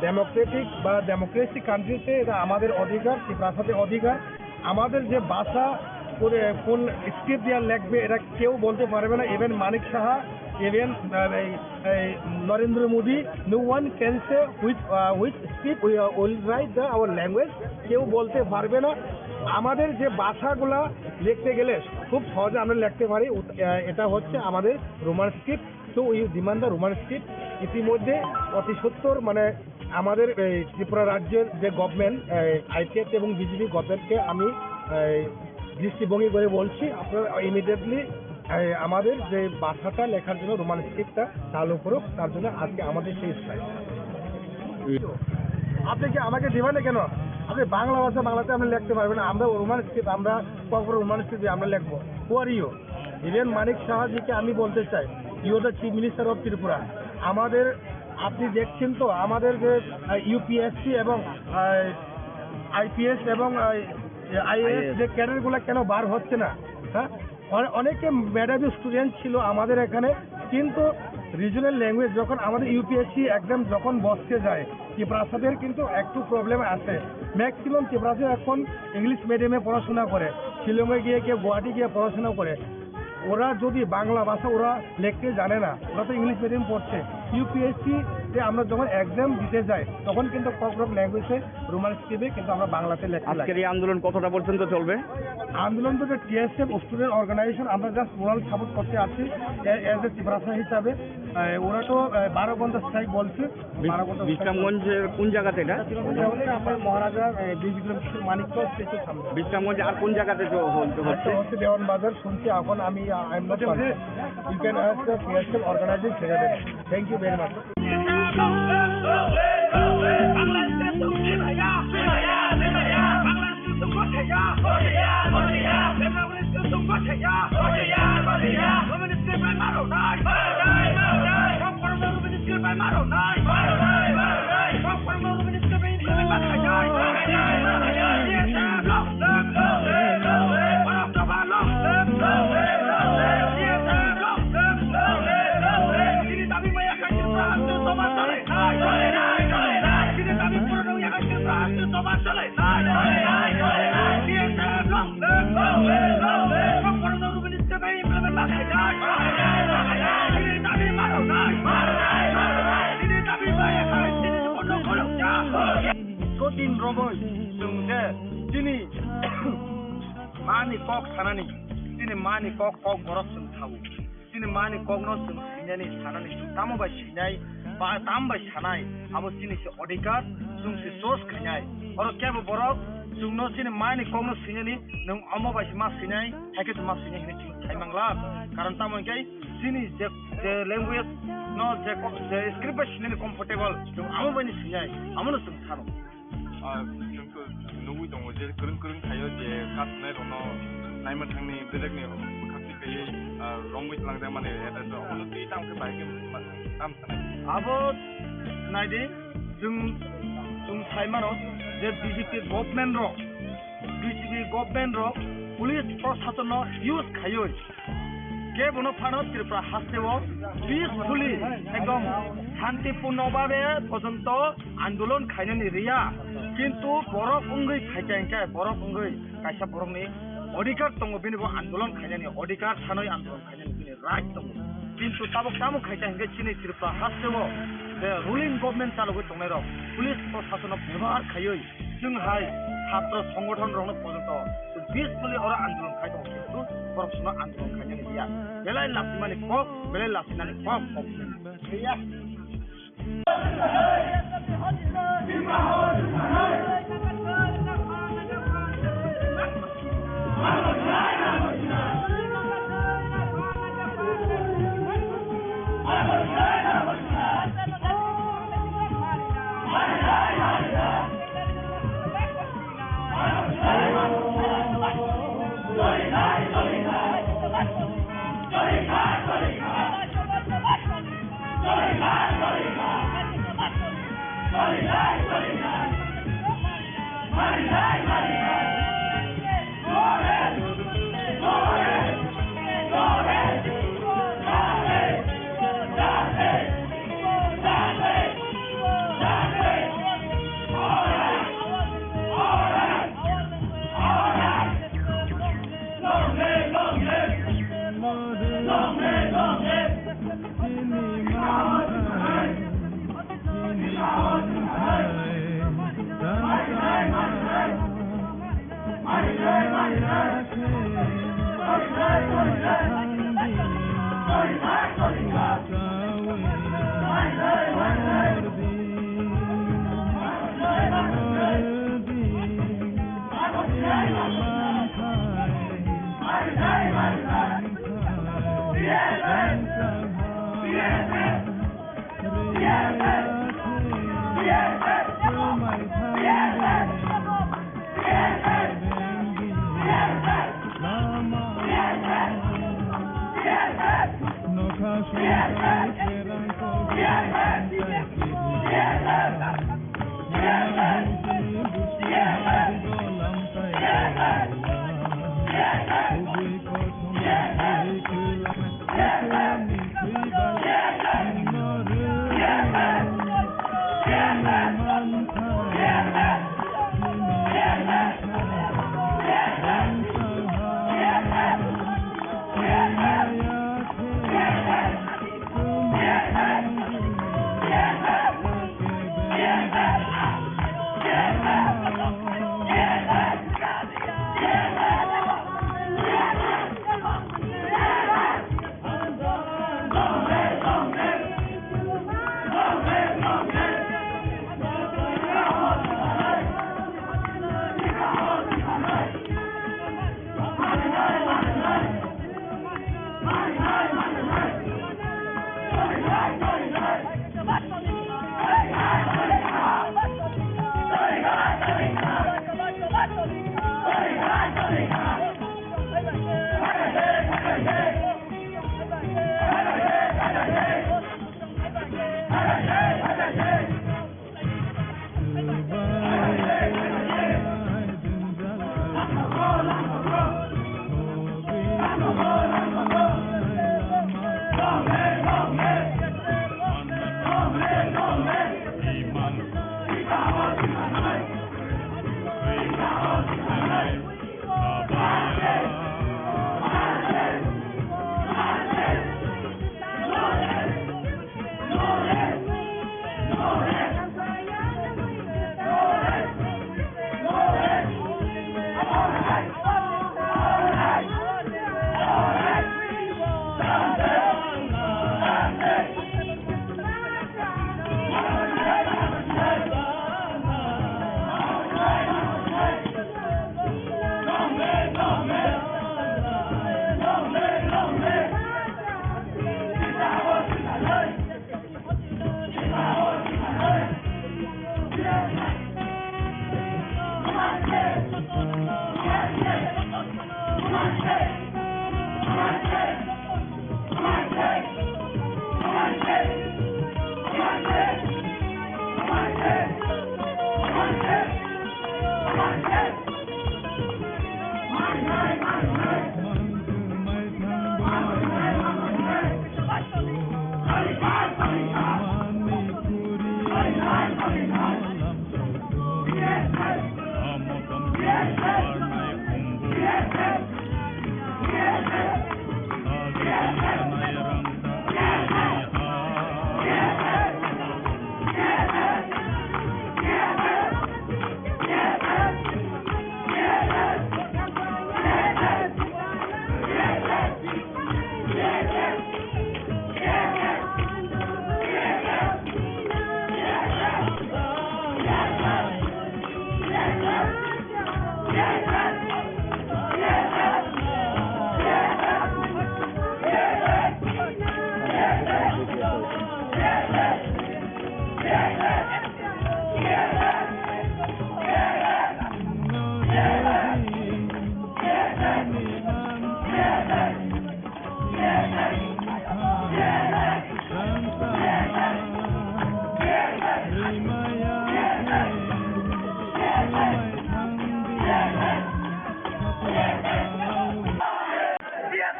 ডেমোক্রেটিক বা ডেমোক্রেসি কান্ট্রিতে এটা আমাদের অধিকার, ত্রিপুরাতে অধিকার। আমাদের যে ভাষা, কোন, কোন স্ক্রিপ্ট দিয়ে লেখবে, এটা কেউ বলতে পারবে না। ইভেন মানিক সাহা, ইভেন, আহ, এই, এই নরেন্দ্র Modi, no one can say which, uh, which script we, uh, will write the our language, কেউ বলতে পারবে না। আমাদের যে ভাষাগুলা লিখতে গেলে খুব সহজে আমরা লিখতে পারি, উত-, আহ, এটা হচ্ছে আমাদের Roman script. So we demand the Roman script। ইতিমধ্যে অতি সত্বর, মানে, আমাদের এই ত্রিপুরা রাজ্যের যে গভর্নমেন্ট, আইপিএফ এবং বিজেপি গভর্নমেন্টকে আমি এই দৃষ্টিভঙ্গি করে বলছি, আপনারা ইমিডিয়েটলি আমাদের যে ভাষাটা লেখার জন্য রোমান স্ক্রিপ্টটা চালু করুক, তার জন্য আজকে আমাদের সেই স্ট্রাইক। আপনি কি আমাকে দিবেন না কেন? আপনি বাংলা ভাষা বাংলাতে আপনি লিখতে পারবেন না, আমরা রোমান স্ক্রিপ্ট, আমরা কখনো রোমান স্ক্রিপ্ট আমরা লিখবো। Who are you? ইভেন মানিক সাহাজিকে আমি বলতে চাই, you are the chief minister of Tripura। আমাদের, আপনি দেখছেন তো আমাদের যে ইউপিএসসি এবং আইপিএস এবং আইএএস যে ক্যাডারগুলো কেন বার হচ্ছে না? হ্যাঁ, অনে-, অনেকে মেধাবী স্টুডেন্ট ছিল আমাদের এখানে, কিন্তু রিজনাল ল্যাঙ্গুয়েজ যখন আমাদের ইউপিএসসি এক্সাম যখন বসতে যায়, ত্রিপুরাসাদের কিন্তু একটু প্রবলেম আছে। ম্যাক্সিমাম ত্রিপুরাসা এখন ইংলিশ মিডিয়ামে পড়াশোনা করে, শিলংয়ে গিয়ে কেউ গুয়াহাটি গিয়ে পড়াশোনা করে। ওরা যদি বাংলা ভাষা ওরা লিখতে জানে না, ওরা তো ইংলিশ মিডিয়াম পড়ছে। ইউপিএসসি যে আমরা যখন এক্সাম দিতে যাই, তখন কিন্তু ককবরক ল্যাঙ্গুয়েজে রোমান স্ক্রিপ্টে কিন্তু আমরা বাংলাতে লিখতে লাগে। আজকের এই আন্দোলন কতটা পর্যন্ত চলবে? আন্দোলন তো টিএসএফ স্টুডেন্ট অর্গানাইজেশন, আমরা জাস্ট মোরাল সাপোর্ট করতে আছি এজ এ ত্রিপুরাসা হিসাবে। আহ, ওরা তো, আহ, বারো ঘন্টা স্ট্রাইক বলছে। বিশ-, বারো ঘন্টা স্ট্রাইক বিশ্রামগঞ্জের কোন জায়গাতে এটা? এটা হচ্ছে আপনার মহারাজা, আহ, বিজয় বিক্রম কিশোর মানিক্য স্ট্যাচুর সামনে। বিশ্রামগঞ্জে আর কোন জায়গাতে চ-, হল-, আচ্ছা, হচ্ছে? হচ্ছে দেওয়ান বাজার, শুনছি এখন আমি, আহ, I'm not confirm. You can ask the P S F organizing secretary. Thank you very much. Kotin romoi chwng je chini mani kok sanani, chini mani kok, kok borok chwng sao. Chini mani kokno chwng sinani sanani chwng tamo bai sinai ba tamo bai sanai, abo chini se odhikar, chwng se choice khainai. Oro kebo borok Chwngno chini maini kokno swinani, nwng omo bai se ma swinai, hai khe se ma swinai hinwi chwng sai mangla. Karon tamo hwnkhe chini je, je language no je ko-, je script bai swinani comfortable, chwng amo bai ni swinai, amono chwng sano. Ah, chwng to nugwi tongo je kwrwng kwrwng thaio je kasnai rokno naima thangni belekni bwkhakti khaiwi, ah, romwi twlangjakmani, eta to omono twi tamo khe bahai khe ma-, tam sanai. Abo naidi, chwng, chwng sai mano je B J P government rok, B J P government rok police proshasonno use khaiwi kebono phano Tripura hasteo peacefully ekdom shantipunno babe porjonto andolon khainani riya. Kintu borok wngwi phaikha hinkhe borok wngwi kaisa borokni odhikar tongo, bini bo andolon khainani odhikar, sanwi andolon khainani bini right tongo. Kintu tabuk tamo khaikha hinkhe chini Tripura hasteo je ruling government chalogwi tongnairok police proshasonno bebohar khaiwi chwng hai chhatro songgothon rokno porjonto peacefully oro andolon khai tongo, kintu borok sono andolon khainani riya. Belai lachimani kok, belai lachinani kok, kok.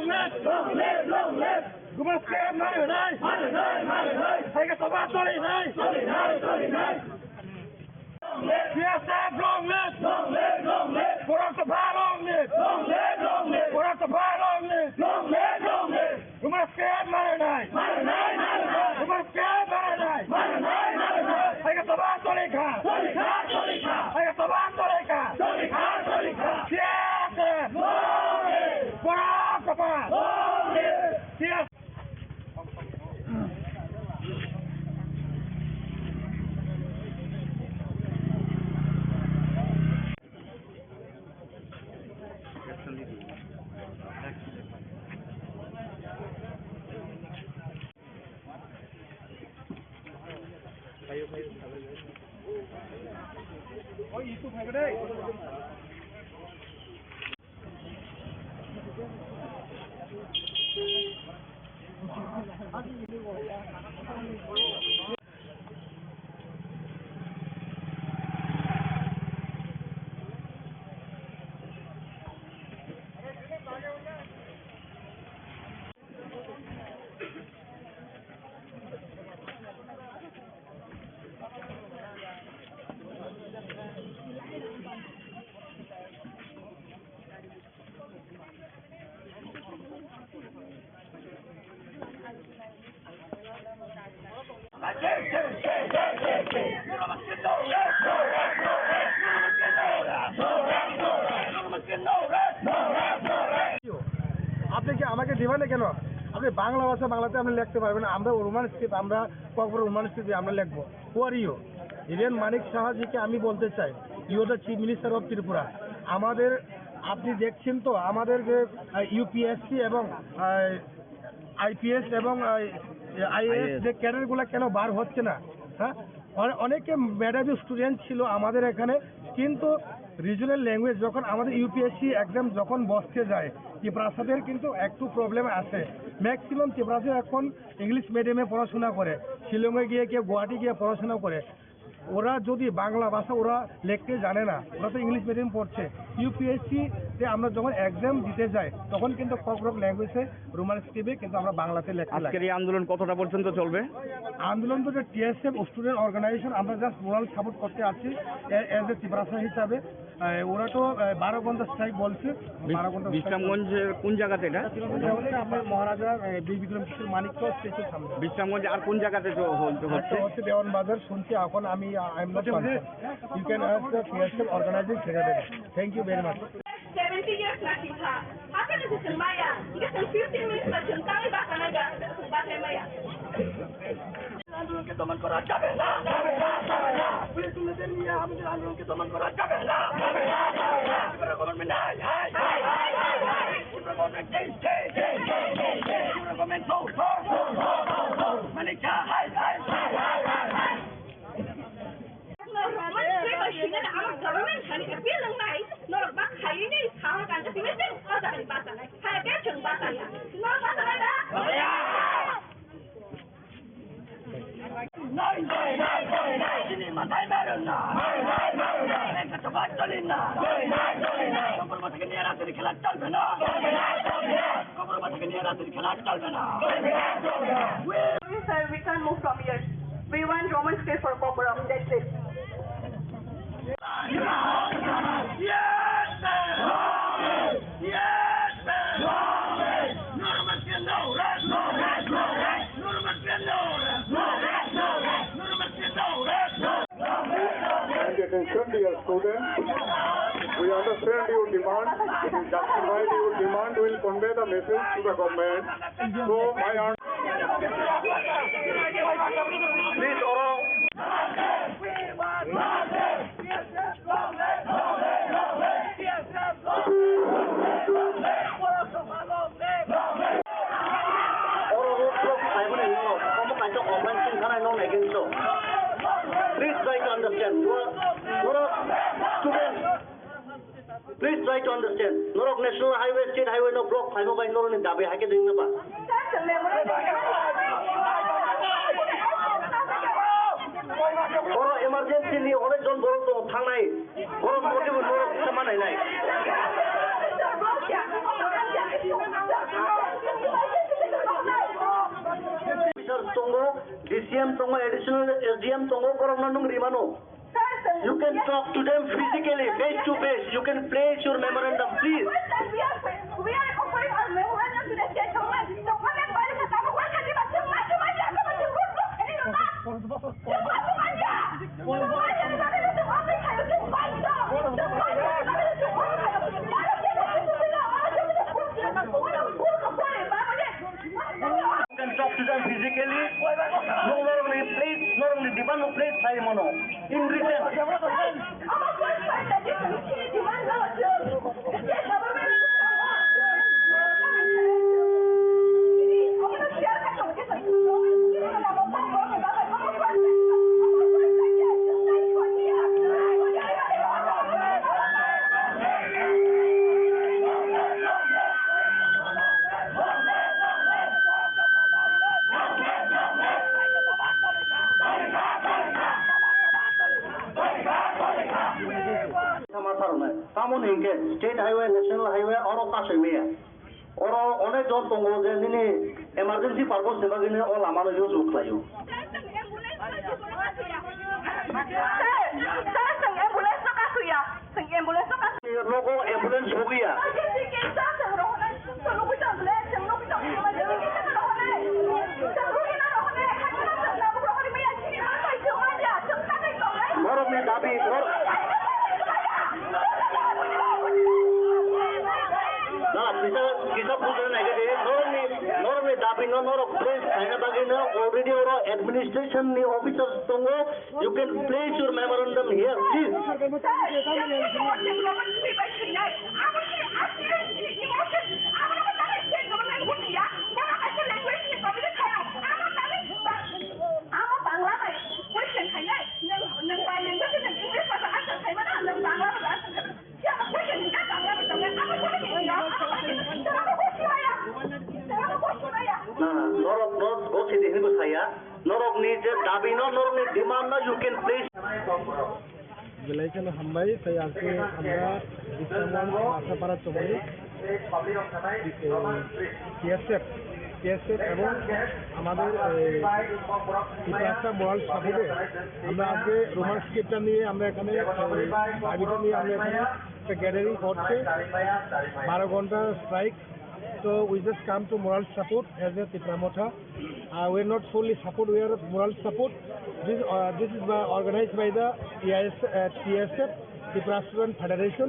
Long live! Long live! Long live! Guma state mari nai! Mari nai! Mari nai! Hai ka toba toli nai! Toli nai! Toli nai! Long live! C S F long live! Long live! Long live! Borok Topha long live! Long live! Long live! Borok Topha long live! Long live! Long live! Guma state mari nai! Mari nai! Mari nai! Guma state mari nai! Mari nai! Mari nai! Hai ka toba toli kha! Toli kha! Toli kha! Hai ka toba toli kha! Toli kha! Toli kha! C S F! Long live! Borok Topha! Long live! C S F! আপনি কি আমাকে দিবেন না কেন? বাংলা ভাষা বাংলাতে আপনি লিখতে পারবেন, আমরা রোমান স্ক্রিপ্ট, আমরা ককবরক রোমান স্ক্রিপ্টে আমরা লিখবো। Who are you? Even মানিক সাহাজিকে আমি বলতে চাই, you are the chief minister of Tripura। আমাদের, আপনি দেখছেন তো আমাদের যে ইউপিএসসি এবং আইপিএস এবং আইএএস যে ক্যাডারগুলো কেন বার হচ্ছে না? হ্যাঁ, অনে- অনেকে মেধাবী স্টুডেন্ট ছিল আমাদের এখানে, কিন্তু রিজনাল ল্যাঙ্গুয়েজ যখন আমাদের ইউপিএসসি এক্সাম যখন বসতে যায়, ত্রিপ্রাসাদের কিন্তু একটু প্রবলেম আছে। ম্যাক্সিমাম ত্রিপ্রাসা এখন ইংলিশ মিডিয়ামে পড়াশোনা করে, শিলংয়ে গিয়ে কেউ গুয়াহাটি গিয়ে পড়াশোনা করে। ওরা যদি বাংলা ভাষা ওরা লিখতে জানে না, ওরা তো ইংলিশ মিডিয়াম পড়ছে, ইউপিএসসি তে আমরা যখন এক্সাম দিতে যাই তখন কিন্তু ককবরক ল্যাঙ্গুয়েজে রোমান স্ক্রিপ্টে কিন্তু আমরা বাংলাতে লেখা লাগে। আজকের এই আন্দোলন কতটা পর্যন্ত চলবে? আন্দোলন তো টিএসএফ স্টুডেন্ট অর্গানাইজেশন, আমরা জাস্ট মোরাল সাপোর্ট করতে আসছি এজ এ ত্রিপ্রাসা হিসাবে। আহ, ওরা তো আহ, বারো ঘন্টা স্ট্রাইক বলছে। বিশ- বারো ঘন্টা স্ট্রাইক বিশ্রামগঞ্জে কোন জায়গাতে এটা? বলছে। এটা হচ্ছে আপনার মহারাজা আহ, বীর বিক্রম কিশোর মানিক্য স্ট্যাচুর সামনে। বিশ্রামগঞ্জে আর কোন জায়গাতে চ- হল- আচ্ছা, হচ্ছে? হচ্ছে দেওয়ান বাজার শুনছি, এখন আমি I am not confirm. You can ask the TSF organising secretary. Thank you very much. Seventy years na singkha. Hakhe ni se chwng maya. Hingke chwng fifteen minutes na chwng tangwi basa nai ga. Basa maya. আন্দোলনকে দমন করা যাবে না, যাবে না, যাবে না। পুলিশ গুন্ডাদের নিয়ে আমাদের আন্দোলনকে দমন করা যাবে না, যাবে না, যাবে না। ত্রিপুরা গভর্নমেন্ট নাই, হাই, হাই, হাই, হাই, হাই। ত্রিপুরা গভর্নমেন্ট নেই, নেই, নেই, নেই, নেই, নেই। Tripura government no, no, no, no, no, no। মানে যা, হাই, হাই, হাই, হাই, হাই, হাই। Norok roman script bai singna da amar government thani appeal wngnai, norok ba khaiwi ni sao kanta simi tei o jaga ni basa nai. Hai ke chwng basa ya. Norok basa nai da? Nai, nai, nai, nai, nai, chini mathai marwna. Nai, nai, nai, nai, nai, kacha bak choli na. Nai, nai, nai, nai. Kopor bwswk ni era tini khela chalbe na. Chalbe na, chalbe na. Kopor bwswk ni era tini khela chalbe na. Chalbe na, chalbe na. We Sir, we can't move from here. We want Roman script for Kokborok, that's it. And attention, dear students, we understand your demand. If you justify your demand, we will convey the message to the government. So, my answer. Please, oro. Oro road block khaimani norok, omo kaisa offensive khanai norok against o. Please try to understand. Norok student. Please try to understand. Norok national highway, state highway no block khaima bai norokni dabi haikhe dengna ba. Oro emergency ni onek jon borok tongo thangnai. Borok motibo norok sama nainai. Officer tongo, D C M tongo, additional S D M tongo, borokno nwng rimano. You can talk to them physically, face to face. You can place your memorandum, please. We are offering our memorandum to the state government. You can talk to them physically. Norokni please, norokni demand please, sai mano. In return. Sama sarunai. Tamoni hinkhe state highway, national highway, oro kasui maya. Oro onek jon tongo je nini emergency purpose ni bagwi nini o lama no use khlaio. Sir, sir, chwng ambulance no kasuya. Chwng ambulance no kasuya. Nogo ambulance sogwi ya. Emergency case ta chwng rohornai. Chwng nugwi tong le, chwng nugwi tong le, emergency case ta rohornai. Chwng rohornai, rohornai. Chwng rohornai, chwng rohornai. Chwng sakni tong le. Borokni dabi, bor- Na, kisa, kisa bujhna nai khe de, norokni, norokni dabi. Norok place khaina bagwi no already oro administration ni officers tongo. You can place your memorandum here, please. Norok no gosini hinwi saya. Norok ni je dabi no, norok ni demand no, you can place. Belai kheno hambai, tei aswk hamya, Bisramganj, Masapara Chowmani, T S F, T S F এবং আমাদের, এই, ত্রিপুরা মোরাল সাপোর্টে আমরা আজকে রোমান স্ক্রিপ্টটা নিয়ে আমরা এখানে, এই, দাবিটা নিয়ে আমরা এখানে একটা গ্যাদারিং করছি, বারো ঘন্টা strike. So we just come to moral support as a Tipra Motha. Uh, we are not solely support, we are moral support. This, uh, this is by, organized by the T I S, uh, T S F, Tripura Student Federation.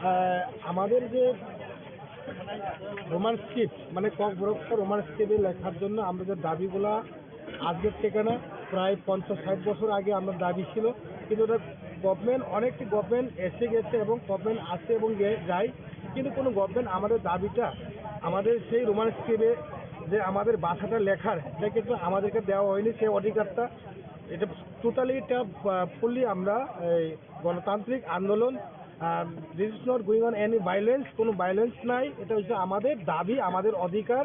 Uh, আমাদের যে Roman script, মানে ককবরক রোমান স্ক্রিপ্টে লেখার জন্য আমরা যে দাবিগুলা আজকের থেকে না, প্রায় পঞ্চাশ ষাট বছর আগে আমরা দাবি ছিল, কিন্তু ওটা গভর্নমেন্ট, অনেকটি গভর্নমেন্ট এসে গেছে এবং গভর্নমেন্ট আসে এবং গে-, যায়, কিন্তু কোনো গভর্নমেন্ট আমাদের দাবিটা, আমাদের সেই রোমান স্ক্রিপ্টে যে আমাদের ভাষাটা লেখার, এটা কিন্তু আমাদেরকে দেওয়া হয়নি সেই অধিকারটা। এটা টোটালি, এটা, আহ, ফুললি আমরা এই গণতান্ত্রিক আন্দোলন, আহ, this is not going on any violence, কোনো ভায়োলেন্স নাই। এটা হচ্ছে আমাদের দাবি, আমাদের অধিকার।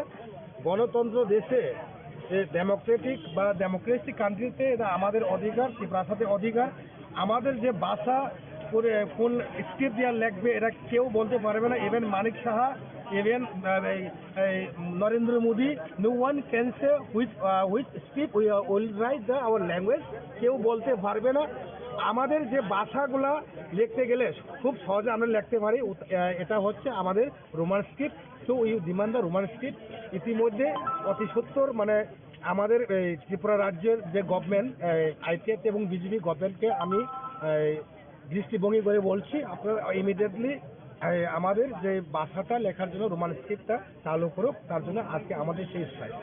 গণতন্ত্র দেশে, যে ডেমোক্রেটিক বা ডেমোক্রেসি কান্ট্রিতে এটা আমাদের অধিকার, ত্রিপুরাতে অধিকার। আমাদের যে ভাষা, করে কোন স্ক্রিপ্ট দিয়ে লেখবে, এটা কেউ বলতে পারবে না। ইভেন মানিক সাহা, ইভেন, আহ, এই, এই নরেন্দ্র Modi, no one can say which, uh, which script we, uh, will write the our language, কেউ বলতে পারবে না। আমাদের যে ভাষাগুলা লিখতে গেলে খুব সহজে আমরা লিখতে পারি, উত-, আহ, এটা হচ্ছে আমাদের Roman script. So we demand the Roman script. ইতিমধ্যে অতি সত্বর, মানে, আমাদের এই ত্রিপুরা রাজ্যের যে গভর্নমেন্ট, আইপিএফ এবং বিজেপি গভর্নমেন্টকে আমি, এই, দৃষ্টিভঙ্গি করে বলছি, আপনারা ইমিডিয়েটলি, এই, আমাদের যে ভাষাটা লেখার জন্য রোমান স্ক্রিপ্টটা চালু করুক, তার জন্য আজকে আমাদের সেই strike.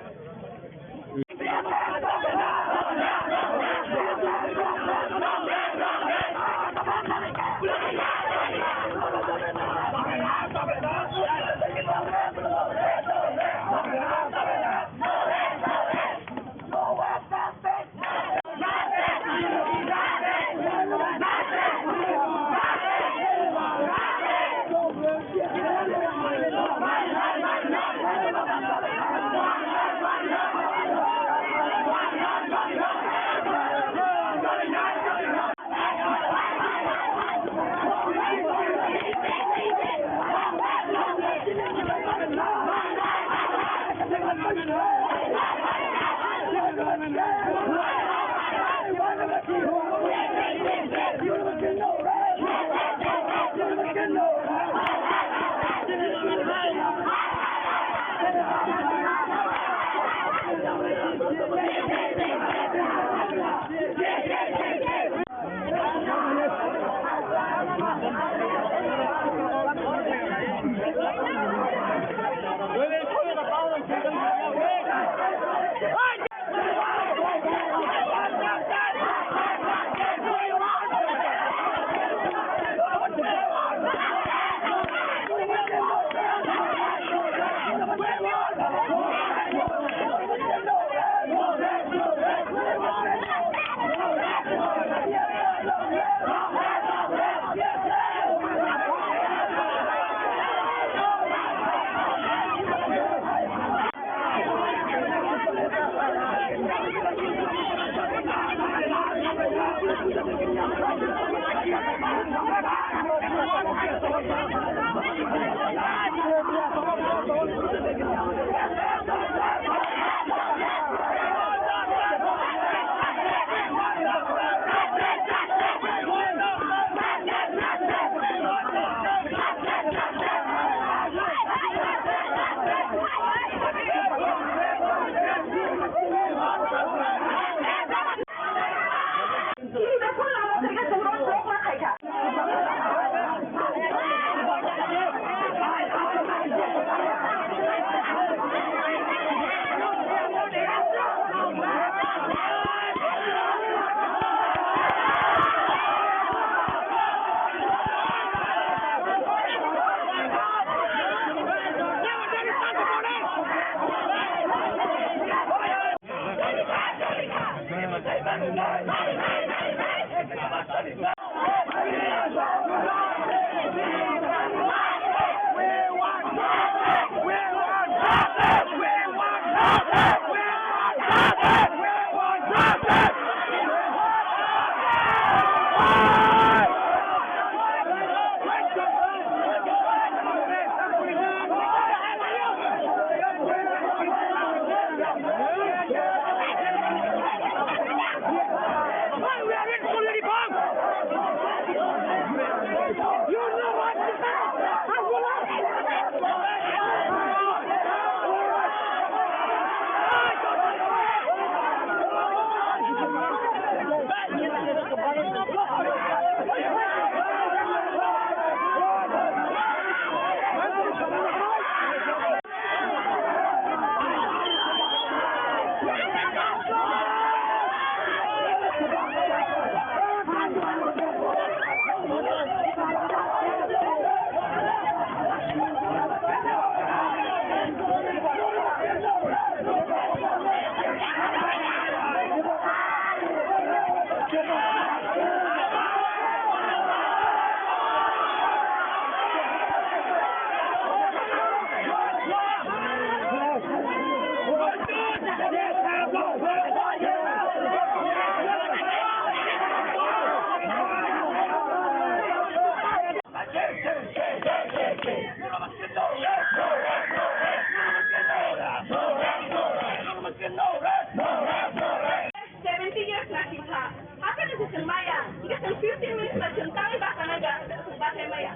Seventy years na singkha. Hakhe ni se chwng maya. Hingke chwng fifteen minutes ba chwng tangwi basa nai da. Chwng basa maya.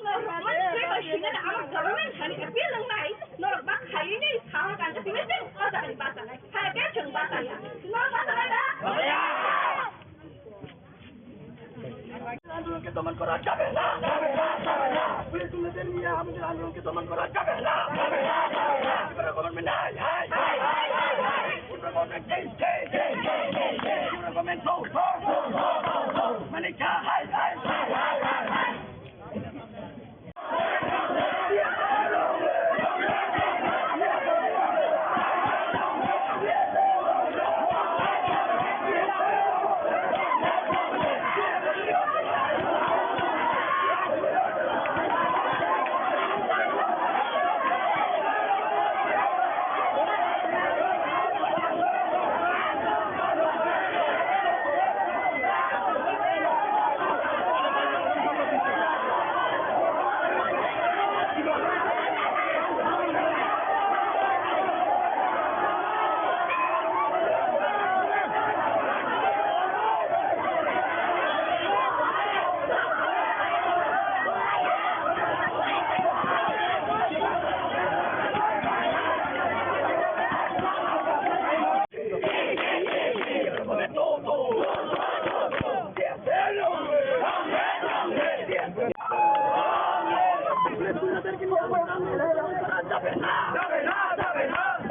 No, Roman script ba singkha na ama government thani appeal nang nai. Norok ba khali ni saha kan ka singkha chwng o jaga ni basa nai. Hai ke chwng basa ya. Norok basa nai da. আন্দোলনকে দমন করা যাবে না, যাবে না, যাবে না। পুলিশ দুর্নীতির নিয়ে আমাদের আন্দোলনকে দমন করা যাবে না, যাবে না, যাবে না। ত্রিপুরা গভর্নমেন্ট নাই, হাই, হাই, হাই, হাই, হাই। ত্রিপুরা গভর্নমেন্ট নেই, নেই, নেই, নেই, নেই। Tripura government no, no, no, no, no, no। মানে যা, হাই, হাই, হাই, হাই, হাই, হাই।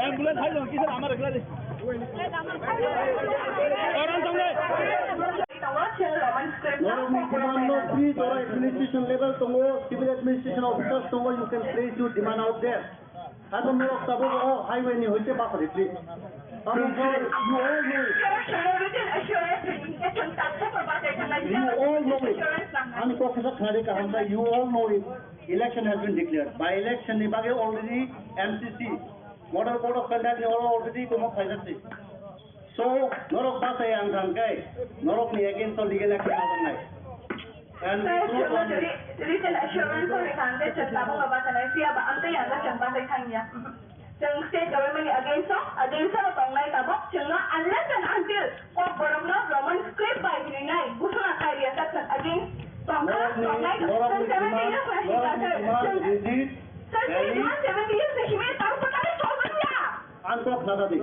Ambulance hai dong, kisah amar ekla deh. Orang tong deh. Norokni demand no free, jora administration level tongo, civil administration officers tongo, you can place your demand out there. Haikhe norok tabuk o highway ni hoite basa di, please. Tabuk o, you all know it. You all know it. Ani kok kisa khnari kaham sa, you all know it. Election has been declared. By election ni bagwi already M C C, Model Code of Conduct ni already tongmo khaijak se. So, norok bachai ang thang khe, norokni against o legal action lajaknai. And Sir, we do not want this. Written assurance o rikha ang khe chwng tabuk no bachanai, phiya ba amtwi ang khe chwng bachai thang ya. Chwng state government ni against o, against o tongnai tabuk, chwng no unless and until kok borok no Roman script bai rinai, busuna khai riya sa chwng against tongkha, Norokni, tongnai, norokni chwng seventy demand, years na norokni singkha, sir, demand chwng, rigid, sir, chini valid. Demand seventy years na himwi tabuk bwtharwi cholmani ya. Ang kok khna di.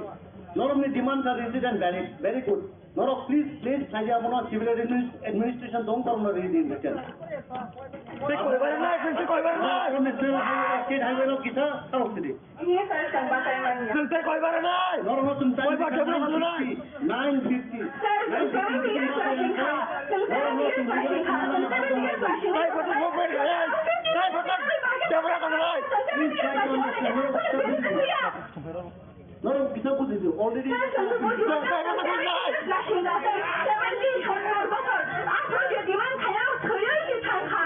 Norokni demand kha rigid and valid. Very good. Norok please, please, khlai di abono civil adminis-, administration dong korokno ri di, better. Tei koi bar nai, tei koi bar nai. Norokni state highway, state highway rok kisa tarok sidi. Ini saya sedang pakai mania. Tei koi bar nai. Norokno chwng koi bar nai. Nine fifty. Sir, nine fifty. Seventy years na singkha. Norokno chwng seventy years na singkha. Seventy years na singkha. Tei koi bar nai. Tei koi bar nai. Please try to understand. Norok Already. Seventy sottor bosor, aphuru je demand khaina thwiwi se thangkha.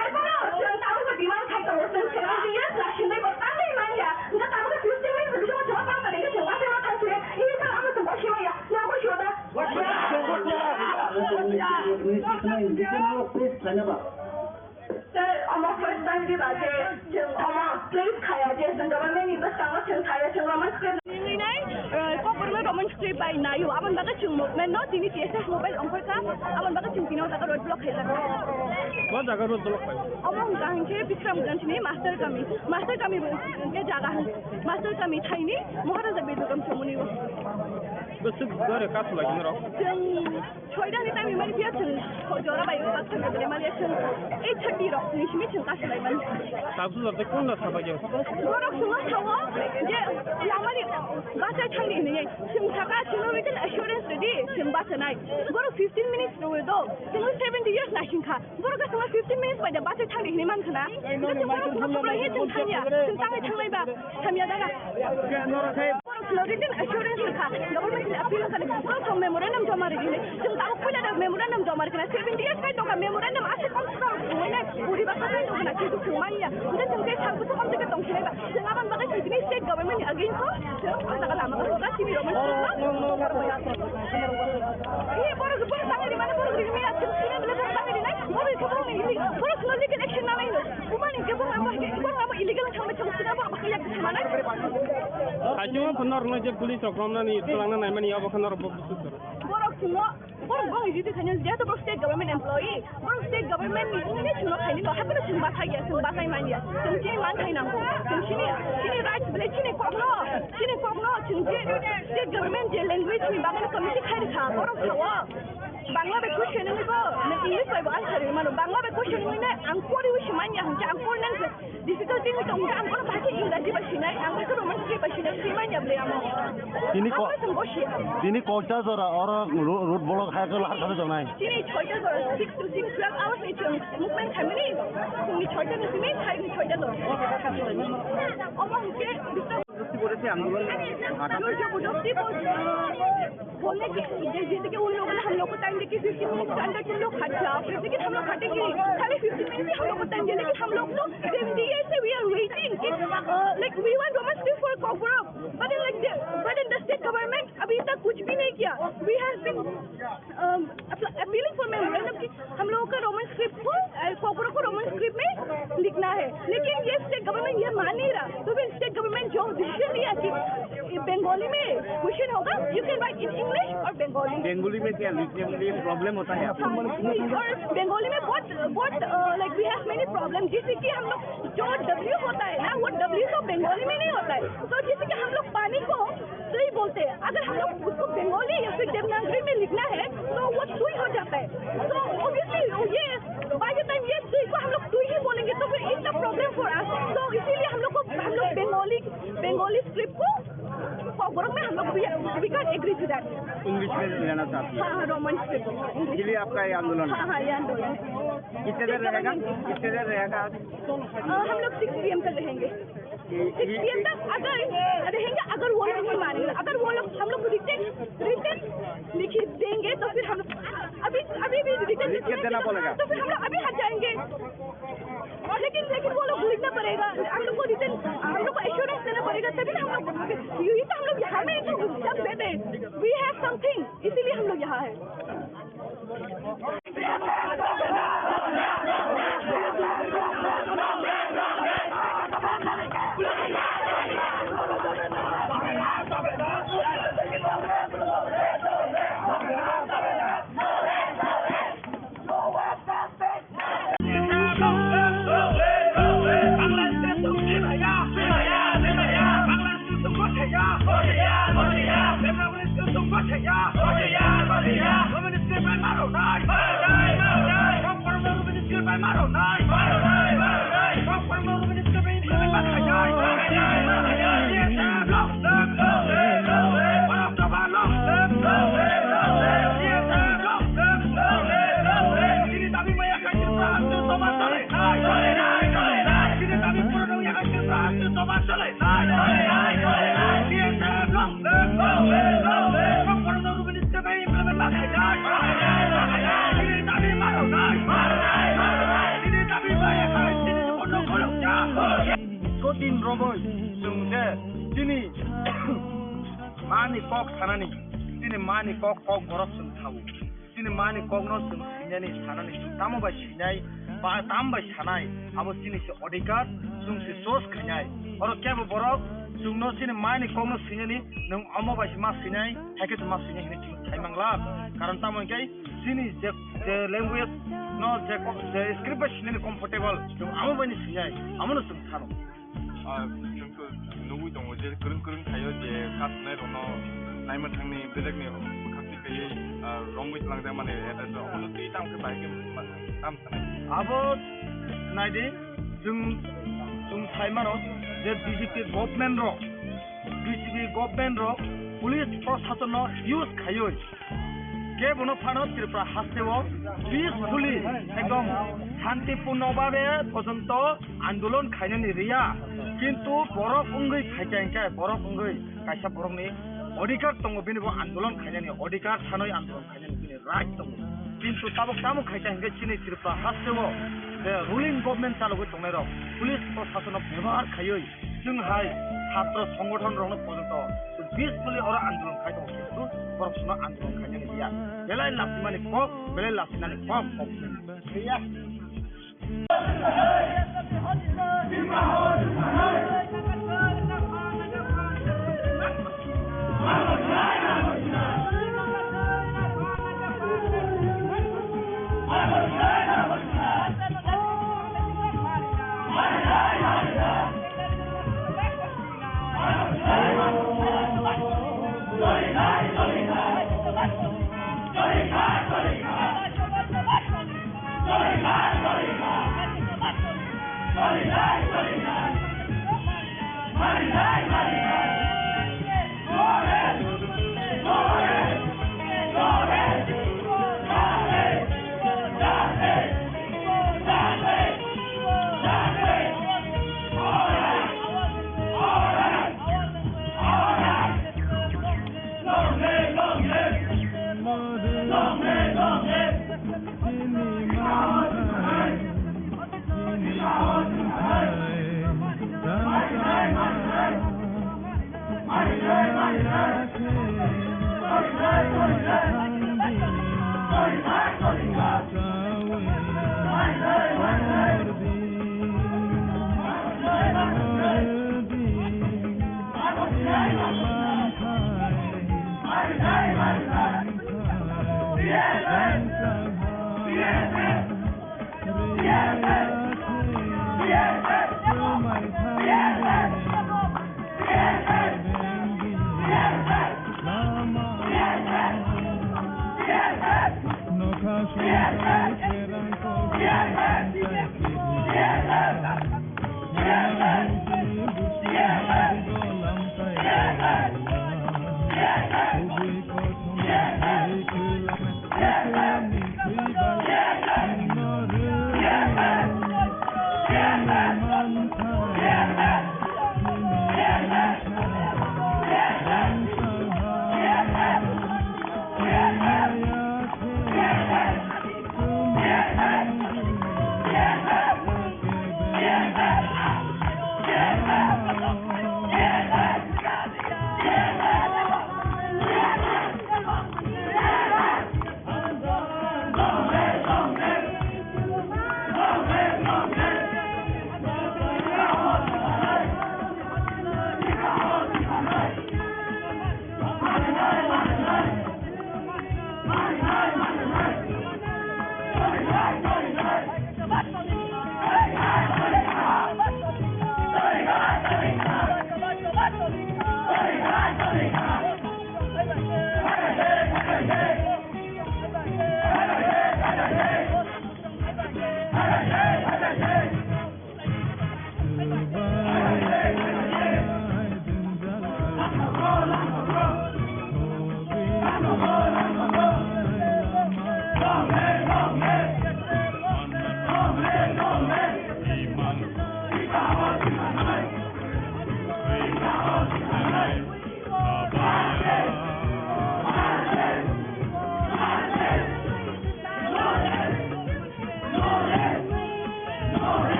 Haiphano chwng tabukbo demand khai tongo, chwng seventy years naisingwi bo tangwi manya. Hwnkhe tabukbo fifteen minutes ni bisingo chwngno tang tongnaikhe chwng ma thangkhe, ini thang ano chwng bo simaya, chwng bo siyo da. Please khaina ba. Sir, omo first time diba je chwng omo please khaya je chwng government ni bwskango chwng khaya, chwng Roman script. Nini nai, eh, Kokborok no Roman script bai naio, aboni bagwi chwng movement no tini T S F movement ongkhorkha, aboni bagwi chwng tini o jaga road block khaijak. Bo jaga road block khai? Omo hwnkha hinkhe Bikramganj ni Master Kami, Master Kami bo hinkhe jaga hwn, Master Kami thaini Maharaja Bedugam chomoni o. Bo swk dore kasu lagi norok? Chwng Soida ni time mani phiya chwng jora bai o baksa jora mani chwng eight thirty rok ni simi chwng kasu lai mani. Tabuk jora tei kunda sabai jeng? Borok chwngno sao je lamani bachai thangdi hinwi chwng saka chwngno written assurance rwdi chwng bachanai. Borok fifteen minutes rwi do chwngno seventy years naising kha. Borok chwngno fifteen minutes bai da bachai thangdi hinwi man khna. Borok chwngno thangya chwng tangwi thanglai ba hamya daga. Borok no written assurance rwkha, government ni appeal kha, borok rok memorandum joma rwdi hinwi. Chwng tabuk puila da memorandum joma rwkha, seventy years khai tongkha, memorandum aswk kom swkang rwwi nai, uri ba kwthai tongkha na, kintu chwng manya. Hwnkhe chwng khe sal bwswk kom tei tong sinai ba. Chwng aboni bagwi chwng tini state government ni against o, chwng o jaga lama rwkha, chini rok mani chwng no, borok bai. Ee, borok, borok tangwi rwmani, borok rwmani, chwng chini bwlai borok tangwi rwnai, borok borok ni, borok no legal action nanai no. Bumani khe borok abo, borok abo illegal thangwi chwng sina borok bakha yak thangmani. Kaisa phano norokno je police rok romnani twlangna naimani abo khe norok bo bwswk kwrwi. Borok chwngno, borok bo ijiti khaino jehetu borok state government employee, borok state government ni wngwi chwngno khaini no, haphano chwng bathai ya, chwng bathai man ya, chwng chini man thai nango, chwng chini, chini rights belai chini kokno, chini kokno chwng je state government je language ni bagwi committee khai rwkha, borok sao. Bangla bai question wngwi bo, nang English bai bo answer rwwi mano. Bangla bai question wngwi nai ang poriwi se manya hwnkhe ang pornang se difficulty wngwi tong hwnkhe ang bono bahai khe Engraji bai sinai, ang bai khe Roman script bai sinai, se manya bwlai amo. Tini ko-, Ang bai chwng bo siya. Tini kokta jora oro ro-, road block hai khe lahar kha tongnai. Tini soita jora, six to six, twelve hours ni chwng movement khaimani. Phungni soita ni simi thaini soita jora. Omo hwnkhe Jabardasti kore se andolon. Jabardasti bol-, Bolle कि जैसे कि उन लोगों ने हम लोग को टाइम देके फिफ्टीन मिनट के अंदर तुम लोग हट जाओ, फिर लेकिन हम लोग हटेंगे नहीं, खाली फिफ्टीन मिनट ही हम लोग को टाइम दिया, लेकिन हम लोग तो सेवेंटी ईयर से we are waiting कि, uh, like, we want Roman script for Kokborok, but then, like, the, but then the state government अभी तक कुछ भी नहीं किया। We have been, um, appealing for memorandum कि हम लोगों का रोमन स्क्रिप्ट को, अ, कोकरो को रोमन स्क्रिप्ट में लिखना है, लेकिन ये स्टेट गवर्नमेंट ये मान नहीं रहा। तो फिर स्टेट गवर्नमेंट जो डिसीजन लिया कि ये बंगाली में क्वेश्चन होगा, you can write in English और बंगाली। बंगाली में क्या लिखने में प्रॉब्लम होता है आपको? हाँ, और बंगाली में बहुत, बहुत, अ, like, we have many problem, जैसे कि हम लोग जो डब्ल्यू होता है ना, वो डब्ल्यू तो बंगाली में नहीं होता है। तो जैसे कि हम लोग पानी को तुई बोलते हैं, अगर हम लोग उसको बंगाली या फिर देवनागरी में लिखना है, तो वो तुई हो जाता है। तो ऑब्वियसली ये, बाय द टाइम ये तुई को हम लोग तुई ही बोलेंगे, तो फिर it's a problem for us. तो इसीलिए हम लोग को, हम लोग बंगाली, बंगाली स्क्रिप्ट को कोकबोरोक में हम लोग, we, we can't agree to that। English में लेना चाहती है? हाँ, हाँ, रोमन स्क्रिप्ट। इसीलिए आपका ये आंदोलन है? हाँ, हाँ, ये आंदोलन। कितने देर रहेगा? कितने देर रहेगा? अ, हम लोग सिक्स पी एम तक रहेंगे। सिक्स पी एम तक अगर रहेंगे, अगर वो लोग नहीं मानेंगे, अगर वो लोग हम लोग को रिटन, रिटन लिख देंगे, तो फिर हम लोग अभी, अभी भी रिटन लिख के देना पड़ेगा। तो फिर हम लोग अभी हट जाएंगे। लेकिन, लेकिन वो लोग लिखना पड़ेगा, हम लोग को रिटन, हम लोग को एश्योरेंस देना पड़ेगा, तभी ना हम लोग, यही तो हम लोग यहाँ में तो सब देते हैं। We have something, इसीलिए हम लोग यहाँ है। Omo chwng je chini mani kok sanani, chini mani kok kok borok chwng sao. Chini mani kokno chwng sinani sanani chwng tamo bai sinai ba tam bai sanai, abo chini se odhikar, chwng se choice khainai. Oro kebo borok chwngno chini mani kokno sinani, nwng omo bai se ma sinai, haikhe chwng ma sinai hinwi chwng sai mangla. Karon tamo hwnkhe chini je, je language no je ko-, je script bai sinani comfortable, chwng amo bai ni sinai, amono chwng sano. Ah, chwng to nugwi tongo je kwrwng kwrwng thaio je kasnai rokno naima thangni belekni bwkhak twi khaiwi, ah, romwi tlangjak mani, eta to omono twi tamo khe bahai khe ma-, tam sanai. Abo naidi, chwng, chwng sai mano je B J P government rok, B J P government rok police proshasonno use khaiwi kebono phano Tripura hasteo peacefully ekdom shantipunno babe porjonto andolon khainani riya, kintu borok wngwi khaikha hinkhe borok wngwi kaisa borokni odhikar tongo, bini bo andolon khainani odhikar sanwi andolon khainani bini right tongo, kintu tabuk tamo khaikha hinkhe chini Tripura hasteo je ruling government chalogwi tongnairok police proshasonno bebohar khaiwi chwng hai chhatro songgothon rokno porjonto peacefully oro andolon khai tongo, kintu borok chwngno andolon khainani riya. Belai lasimani kok, belai lasinani kok, kok. Riya.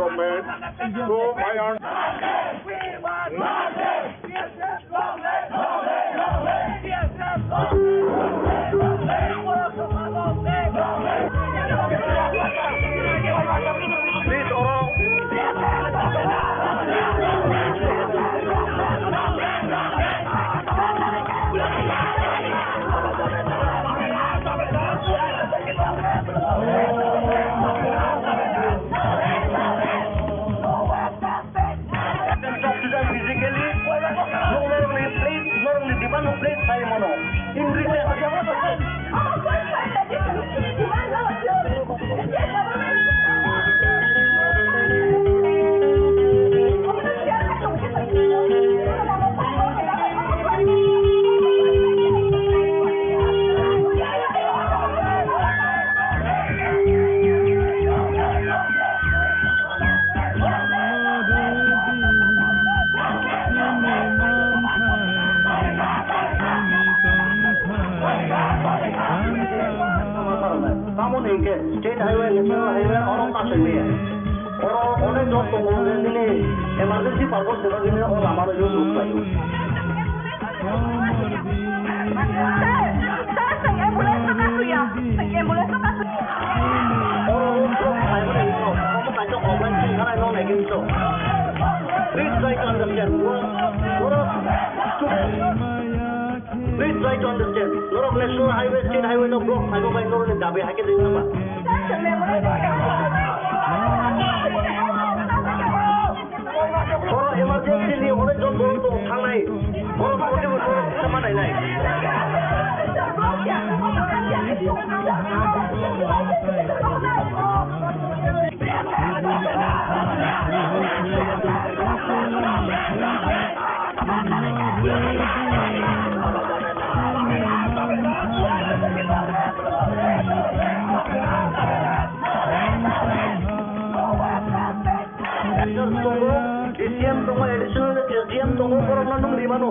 Government to my Talk to them physically. Norokni please, norokni demand please, sai mano. In return. Tamoni hingke state highway, national highway, oro kasai maya. Oro onek jon tongo, nini emergency purpose ni bagwi nini o lama no use rok khlai o. Sir, sir, sir, ambulance no kasui ya. Sir, ambulance no kasui. Oro o block khlai mani no, omo kaisa offline thing khanai no nai khe so. Please try to understand. Oro, oro, Please try to understand. Norok national highway, state highway no block khlaibo bai norokni dabi hai khe twi nangma. Oro emergency ni onek jon borok tong thangnai. Borok mote bo sama nainai. Tongo, D C M tongo, additional S D M tongo, borokno nwng rimano.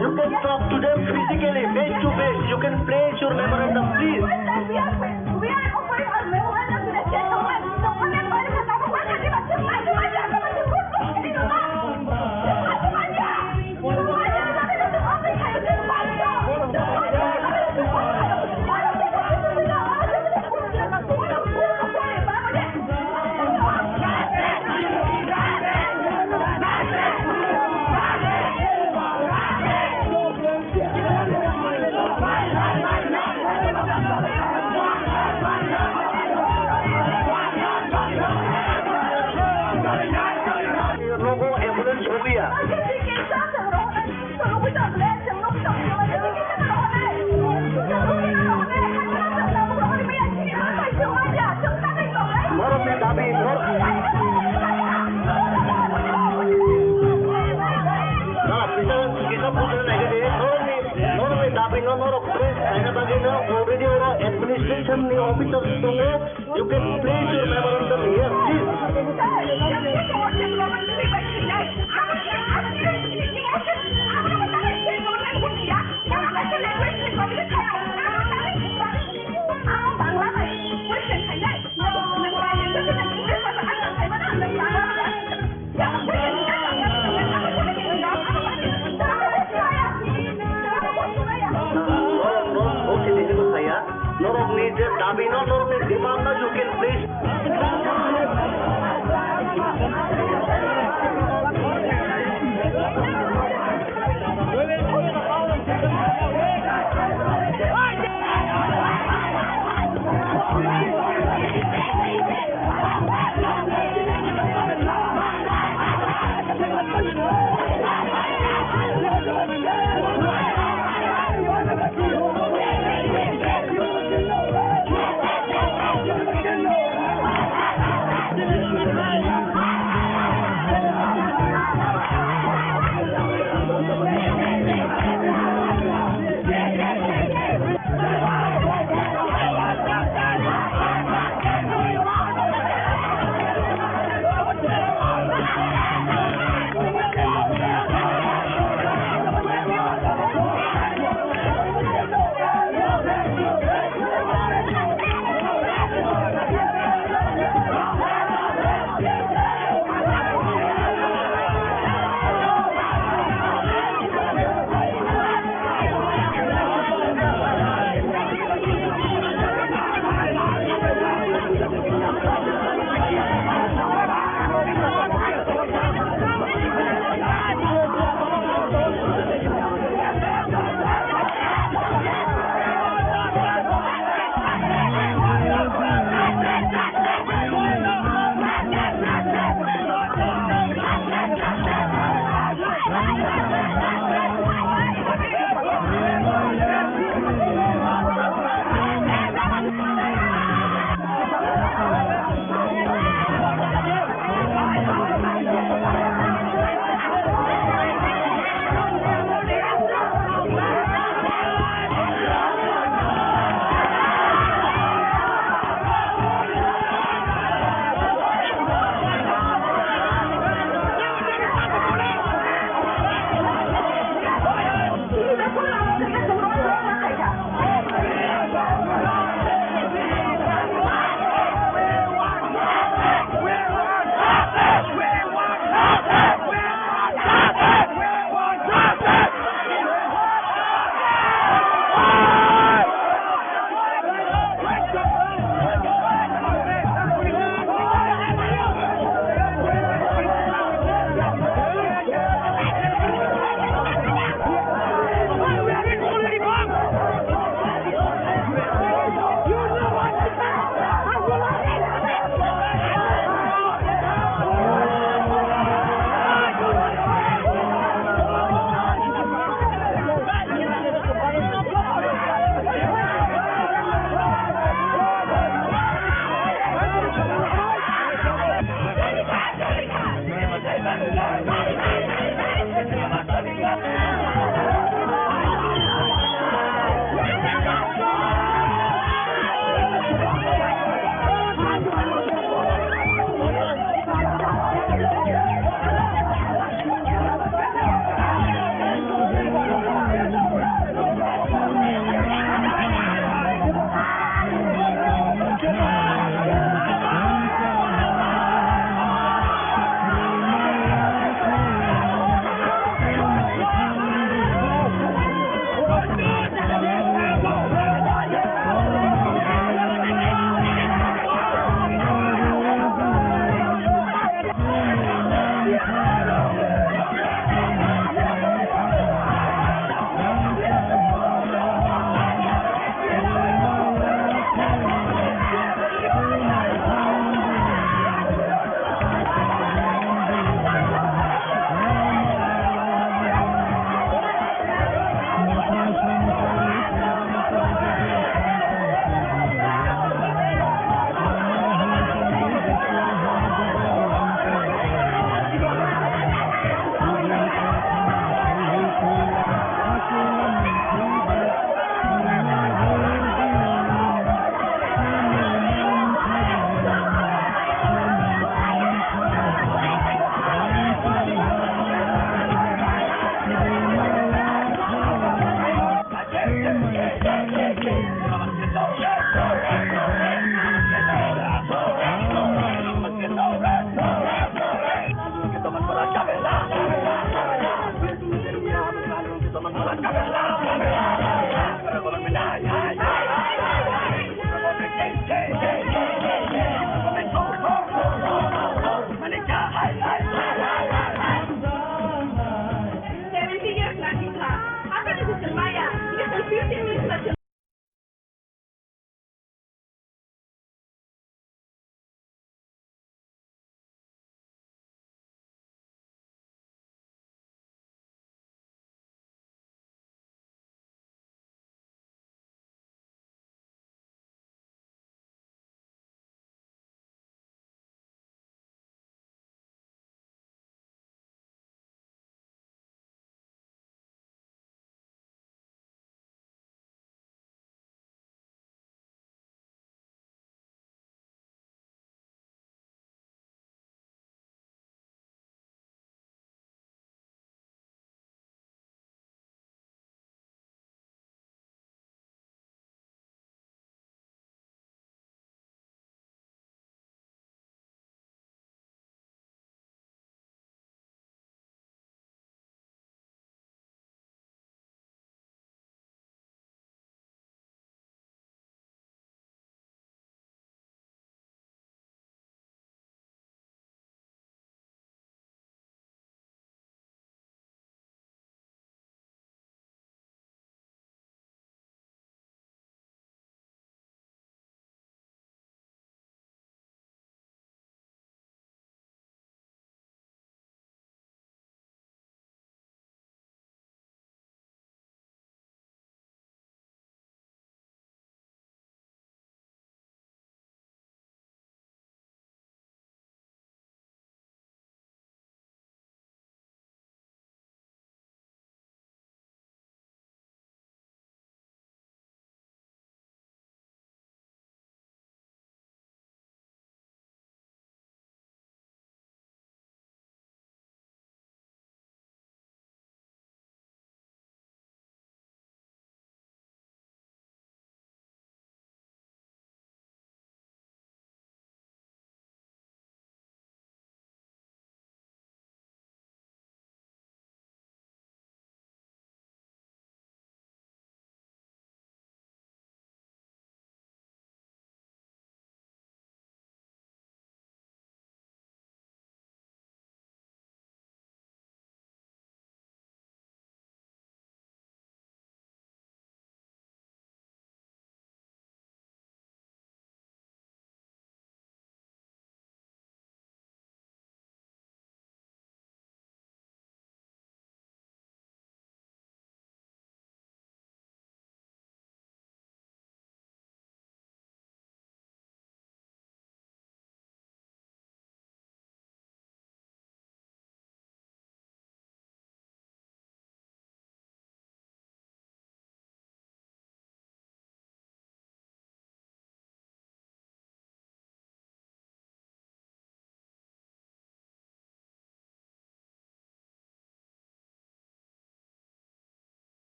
You can talk to them physically, face to face. You can place your memorandum, please. Nogo ambulance sogwi ya. Borokni dabi, borok-, na, kisa, kisa bujina nai khe de, norokni, norokni dabi no norok press khaina bagwi no already oro administration ni officers tongo. You can place your memorandum here, please. Norok, norok, bo khe tini bo saya. Norokni je dabi no norok